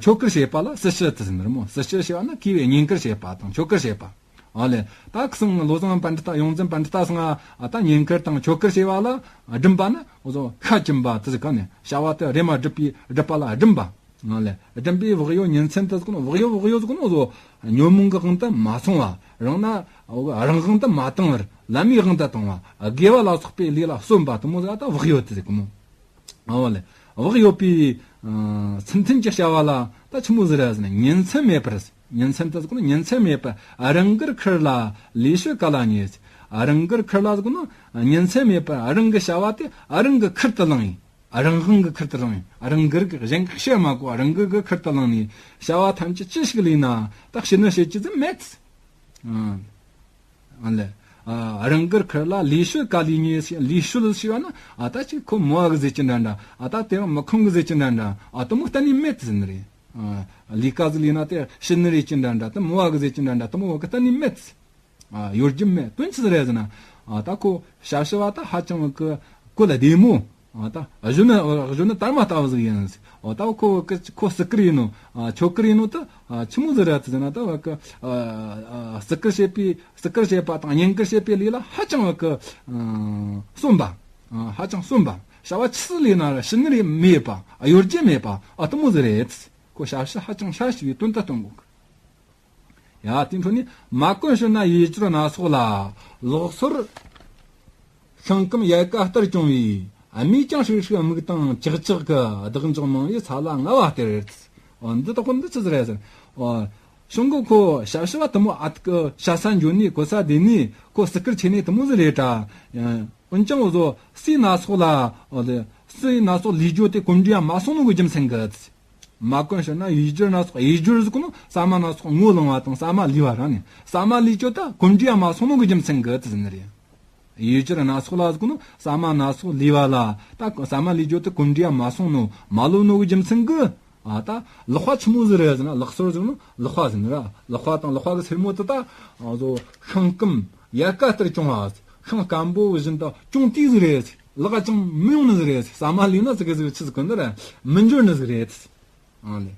ཆོས་སྐུར་བྱེད་པ་ལ་སྲི་ཞུ་དེ་ཟེར་ནི་རེད་མོ། སྲི་ཞུར་ཞེས་པ་ནི་གུས་པའི་བསྙེན་བཀུར་བྱེད་པ་དང་ཆོས་སྐུར་བྱེད་པ། ཨ་ལེ། ད་ཁི་སང་བློ་བཟང་པཎྜི་ཏ། ཡོངས་འཛིན་པཎྜི་ཏ་ཚང་ང་། ཨ། ད་བསྙེན་བཀུར་དང་ཆོས་སྐུར་བྱེད་པ་ལ་སྦྲིམ་པ་ནི་འུ་ཚོ་ཤ་སྦྱིན་པ་དེ་ཟེར་ག་ནས། བྱ་བ་དེ་རེམ་མ་སྒྲུབ་པའི་སྒྲུབ་པ་ལ་སྦྲིམ་པ། ཨ་ལེ། སྦྲིམ་པའི་བག་ཡོད་ཉིན་མཚན་དུ་ཟེར་གོ་ནོ། བག་ཡོད། བག་ཡོད་ཟེར་གོ་ནོ་འུ་ཚོ་ཉོན་མོངས་ཀྱི་དབང་དུ་མ་སོང་བ། རང་ན་རང་དབང་དུ་མ་བཏང་བར་ལམ་མིའི་དབང་དུ་བཏང་བ། དགེ་བ་ལ་སོགས་པའི་ལས་ལ་བརྩོན་པ་དེ་མོ་ཟིག་ད་བག་ཡོད་དེ་ཟེར་གོ་ནོ། ཨ་ལེ། བག་ཡོད་པའི། ཨ། ཚུལ་མཐུན་གྱི་བྱ་བ་ལ་ད་ཆི་མོ་ཟིག་རེད་ཟེར་ན། ཉིན་མཚན་མེད་པར། ཉིན་མཚན་དུ་ཟེར་གོ་ནོ། ཉིན་མཚན་མེད་པར་རང་དགར་ཁུར་ལ་ལུས་ཤུལ་ག་ལ་ཉེ་ཟེར། རང་དགར་ཁུར་ལ་ཟེར་གོ་ནོ། ཉིན་མཚན་མེད་པར་རང་གི་བྱ་བ་དེ་རང་གིས་ཁུར་དུ་བླངས་ཡིན། རང་དབང་གིས་ཁུར་དུ་བླངས་ཡིན། རང་དགར་གི་གཞན་གིས་བཤད་མ་དགོས། རང་དགར་གིས་ཁུར་དུ་བླངས་ནས་བྱ་བ་ཐམས་ཅད་ཅི་ཞིག་ལས་ན་ད་ཕྱི་ནུ་བྱེད་རྒྱུ་ཟིག་མེད། ཨ། ཨ་ལེ། ཨ། རང་དགར་ཁུར་ལ་ལུས་ཤུལ་ག་ལ་ཉེ་ཟེར། ལུས་ཤུལ་ཟེར་བ་ན། ཨ། ད་ཅིག་ཁོ་མོ་བ་གིས་ཟེར་རྒྱུ་འདྲ་འདྲ། ཨ། ད་དེ་རིང་མི་ཁོམ་གི་ཟེར་རྒྱུ་འདྲ་འདྲ། ཨ། དེ་མོ་གཏན་ནས་མེད་ཟེར་ནི་རེད། ཨ། ལས་ཀ་ཟིག་ལས་ན་དེ་ཕྱི་ནུ་རེད་རྒྱུ་འདྲ་འདྲ། དེ་མོ་བ་གིས་ཟེར་རྒྱུ་འདྲ་འདྲ། དེ་མོ་བ་གི་གཏན་ནས་མེད། ཨ། ཡོད་རྒྱུ་མེད། དོན་ཅི་ཟིག་རེད་ཟེར་ན། ཨ། ད་ཁོ་ཞབས་ཞུ་བ་ད་ཧ་ཅང་གི་བཀོད་བདེ་མོ། ཨ། ད་གཞོན་ནུ་གཞོན་ནུ་དར་མ་ལྟ་བུ་ཟིག་ཡིན། ཨ། ད་ཁོ་གི་ཁོ་སྲི་བཀུར་ཡིན་ནོ། ཨ། ཆོས་སྐུར་ཡིན་ནོ་ད། ཨ། ཆི་མོ་ཟིག་རེད་ཟེར་ན། ད་བ་གི། ཨ། ཨ། སྲི་བཀུར་བྱེད་པའི། སྲི་བཀུར་བྱེད་པ་དང་བསྙེན་བཀུར་བྱེད་པའི་ལས་ལ་ཧ་ཅང་བ་གི། ཨ། བརྩོན་པ། ཨ། ཧ་ཅང་བརྩོན་པ། བྱ་བ་ཆི་ཟིག་ལས་ན་ར་ཕྱི་ནུ་རེ་མེད་པ། ཨ། ཡོད་རྒྱུ་མེད་པ། ཨ། དེ་མོ་ཟིག་རེད། ཁོ་ཞབས་ཞུ་ཧ་ཅང་ཧྲ་ཞིག་པའི་དོན་དུ་སྟོན་གོ་གི། ཡ། དེའི་འཕྲོ་ནས། མ་བསྐོན་ཞིང་ན་ཡིད་སྦྱོར་སྣ་ཚོགས་ལ། ལོག་སོར་ཤིང་སྐམ་ཡལ་ག་ལྟར་གྱོང་བའི། སྨོས་ཀྱང་ཧྲིག་ཧྲིག་མིག་དང་ཅག་ཅག་གི། བདག་འཇོག་མང་བའི་ས་ལ་ང་བ་སྟེར། འོ། འདི་དག་པོ་འདི་ཆི་ཟིག་རེད་ཟེར། འོ། གཞུང་གི་ཁོ་ཞབས་ཞུ་བ་དེ་མོ་ཨ་ཐུ་གི་བྱ་ས་འཇོན་ནི་གོ་ས་བདེ་ནི་ཁོ་སྲི་བཀུར་ཆེ་ནི་དེ་མོ་ཟིག་རེད་དྲ། འོན་ཀྱང་འུ་ཚོ་སྲིད་སྣ་ཚོགས་ལ། འོ་དེ་སྲིད་སྣ་ཚོགས་ལས་རྒྱུ་དེ་གོམས་འདྲིས་ཡ་མ་སོང་ནོ་གི་རྒྱུ་མཚན་གི། མ་བསྐོན་ཞིང་ན་ཡིད་སྦྱོར་སྣ་ཚོགས། ཡིད་སྦྱོར་ཟེར་གོ་ནོ་ཟ་མ་སྣ་ཚོགས་ངོ་ལོང་བ་དང་ཟ་མ་ལུས་པ་ར་ནི། ཟ་མ་ལུས་རྒྱུ་ད་གོམས་འདྲིས་ཡ་མ་སོང་ནོ་གི་རྒྱུ་མཚན་གི་དེ་ཟེར་ནི་རེད། ཡིད་སྦྱོར་སྣ་ཚོགས་ལ་ཟེར་གོ་ནོ་ཟ་མ་སྣ་ཚོགས་ལུས་པ་ལ། ད་ཟ་མ་ལུས་རྒྱུ་དེ་གོམས་འདྲིས་ཡ་མ་སོང་ནོ་མ་ལོན་ནོ་གི་རྒྱུ་མཚན་གི། ཨ། ད་ལག་པ་ཆི་མོ་ཟིག་རེད་ཟེར་ན། ལག་སོར་ཟེར་ནོ་ལག་པ་ཟེར་ནི་ར། ལག་པ་དང་ལག་པ་གི་སེན་མོ་དེ་ད་འུ་ཚོ་ཤིང་སྐམ་ཡལ་ག་ལྟར་གྱོང་བ། ཤིང་སྐམ་པོ་བཞིན་དུ་གྱོང་དེ་ཟིག་རེད། ལག་ག་ཅང་མི་ཡོང་ནི་ཟིག་རེད། ཟ་མ་ལུས་ན་ཟིག་གི་ཟིག་ཆི་ཟིག་གོ་ནི་ར། མི་འབྱོར་ནི་ཟིག་རེད། ཨ་ལེ།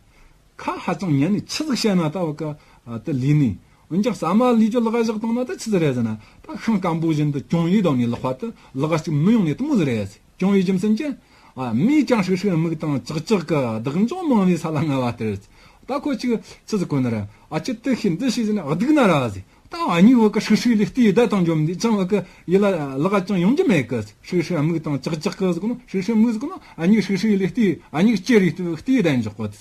ཁ་ཧ་ཅང་ཉན་ནས་ཆི་ཟིག་བཤད་ན་ད་བ་གི། ཨ། དེ་ལུས་ནི། འོན་ཀྱང་ཟ་མ་ལུས་རྒྱུ་ལག་ག་བཞག་བཏང་ན་ད་ཆི་ཟིག་རེད་ཟེར་ན། ད་ཤིང་སྐམ་པོ་བཞིན་དུ་གྱོང་ཡིས་བསྡད་ནི་ལག་པ་དེ་ལག་ག་ཅིག་མི་ཡོང་ནི་དེ་མོ་ཟིག་རེད། གྱོང་བའི་རྒྱུ་མཚན་གྱིས། ཨ། སྨོས་ཀྱང་ཧྲིག་ཧྲིག་མིག་དང་ཅག་ཅག་གི། བདག་འཇོག་མང་བའི་ས་ལ་ང་བ་སྟེར། ད་ཁོ་ཅིག་ཆི་ཟིག་གོ་ནི་ར། ཨ། ཅི་དེ་ཤེས་འདི་ཤེས་ཟེར་ན་སྡུག་ན་ར་ཟེར། ད་ཨ་མྱེས་བ་གི་ཧྲིག་ཧྲིག་ལས་བལྟས་བསྡད་བཏང་རྒྱུ་མི་འདི་ཅང་བ་གི་ཡིད་ལ་ལག་ག་ཅང་ཡོང་རྒྱུ་མེད་གི། ཧྲིག་ཧྲིག་མིག་དང་ཅག་ཅག་གི་ཟེར་གོ་ནོ། ཧྲིག་ཧྲིག་མིག་ཟེར་གོ་ནོ་ཨ་མྱེས་ཧྲིག་ཧྲིག་ལས་བལྟས། ཨ་མྱེས་ཅེ་རེ་བལྟས་བསྡད་འཇོག་གོ།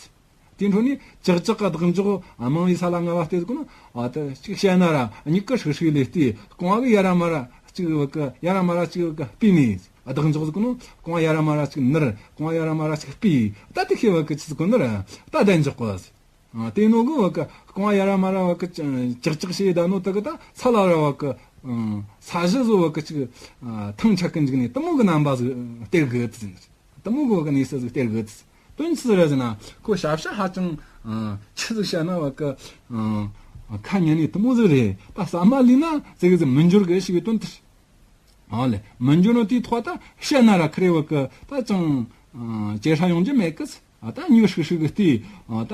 དེའི་འཕྲོ་ནས་ཅག་ཅག་གི་བདག་འཇོག་མང་བའི་ས་ལ་ང་བ་སྟེར་གོ་ནོ། ཨ། ད་ཅིག་བཤད་ན་ར་མྱིག་གིས་ཧྲིག་ཧྲིག་ལས་བལྟས། རྐང་བ་གིས་ཡ་ར་མ་ར་ཅིག་བ་གི། ཡ་ར་མ་ར་ཅིག་བ་གི་སྤུས་ནས། བདག་འཇོག་ཟེར་གོ་ནོ། རྐང་བ་ཡ་ར་མ་ར་ཅིག་ནུར། རྐང་བ་ཡ་ར་མ་ར་ཅིག་སྤུས། ད་དེ་ཤེས་བ་གི་ཆི་ཟེར་གོ་ནི་ར། ད་བདག་འཇོག་གོ། ཨ། དེ་ནོ་གི་བ་གི་རྐང་བ་ཡ་ར་མ་ར་བ་གི་ཅག་ཅག་བྱས་ད་ནོ་དེ་གི་ད་ས་ལ་ར་བ་གི། ཨ། ས་གཞི་བཟོ་བ་གི་ཅིག་ཐང་ཆད་གི་འཇུག་ནས་དེ་མོ་གི་རྣམ་པ་ཟིག་སྟེར་གི་དེ་ཟེར། དེ་མོ་གི་བ་གི་གནས་ཚུལ་ཟིག་སྟེར་གི་དེ། དོན་ཆི་ཟིག་རེད་ཟེར་ན། ཁོ་ཞབས་ཞུ་ཧ་ཅང་། ཨ། ཆི་ཟིག་བཤད་ན་བ་གི། ཨ། ཁ་ཉན་ནི་དེ་མོ་ཟིག་རེད། ད་ཟ་མ་ལུས་ན་ཟིག་ཟིག་མི་འབྱོར་གི་ཞེས་པའི་དོན་དེ། ཨ་ལེ། མི་འབྱོར་ནོ་དེའི་ཐོག་ད་བཤད་ན་ར་ཁི་རེ་བ་གི་ད་ཅང་། ཨ། ཇེ་ཧྲ་ཡོང་རྒྱུ་མེད་གི། ཨ། ད་མྱིག་ཧྲིག་ཧྲིག་གི་བལྟས། ཨ། ད།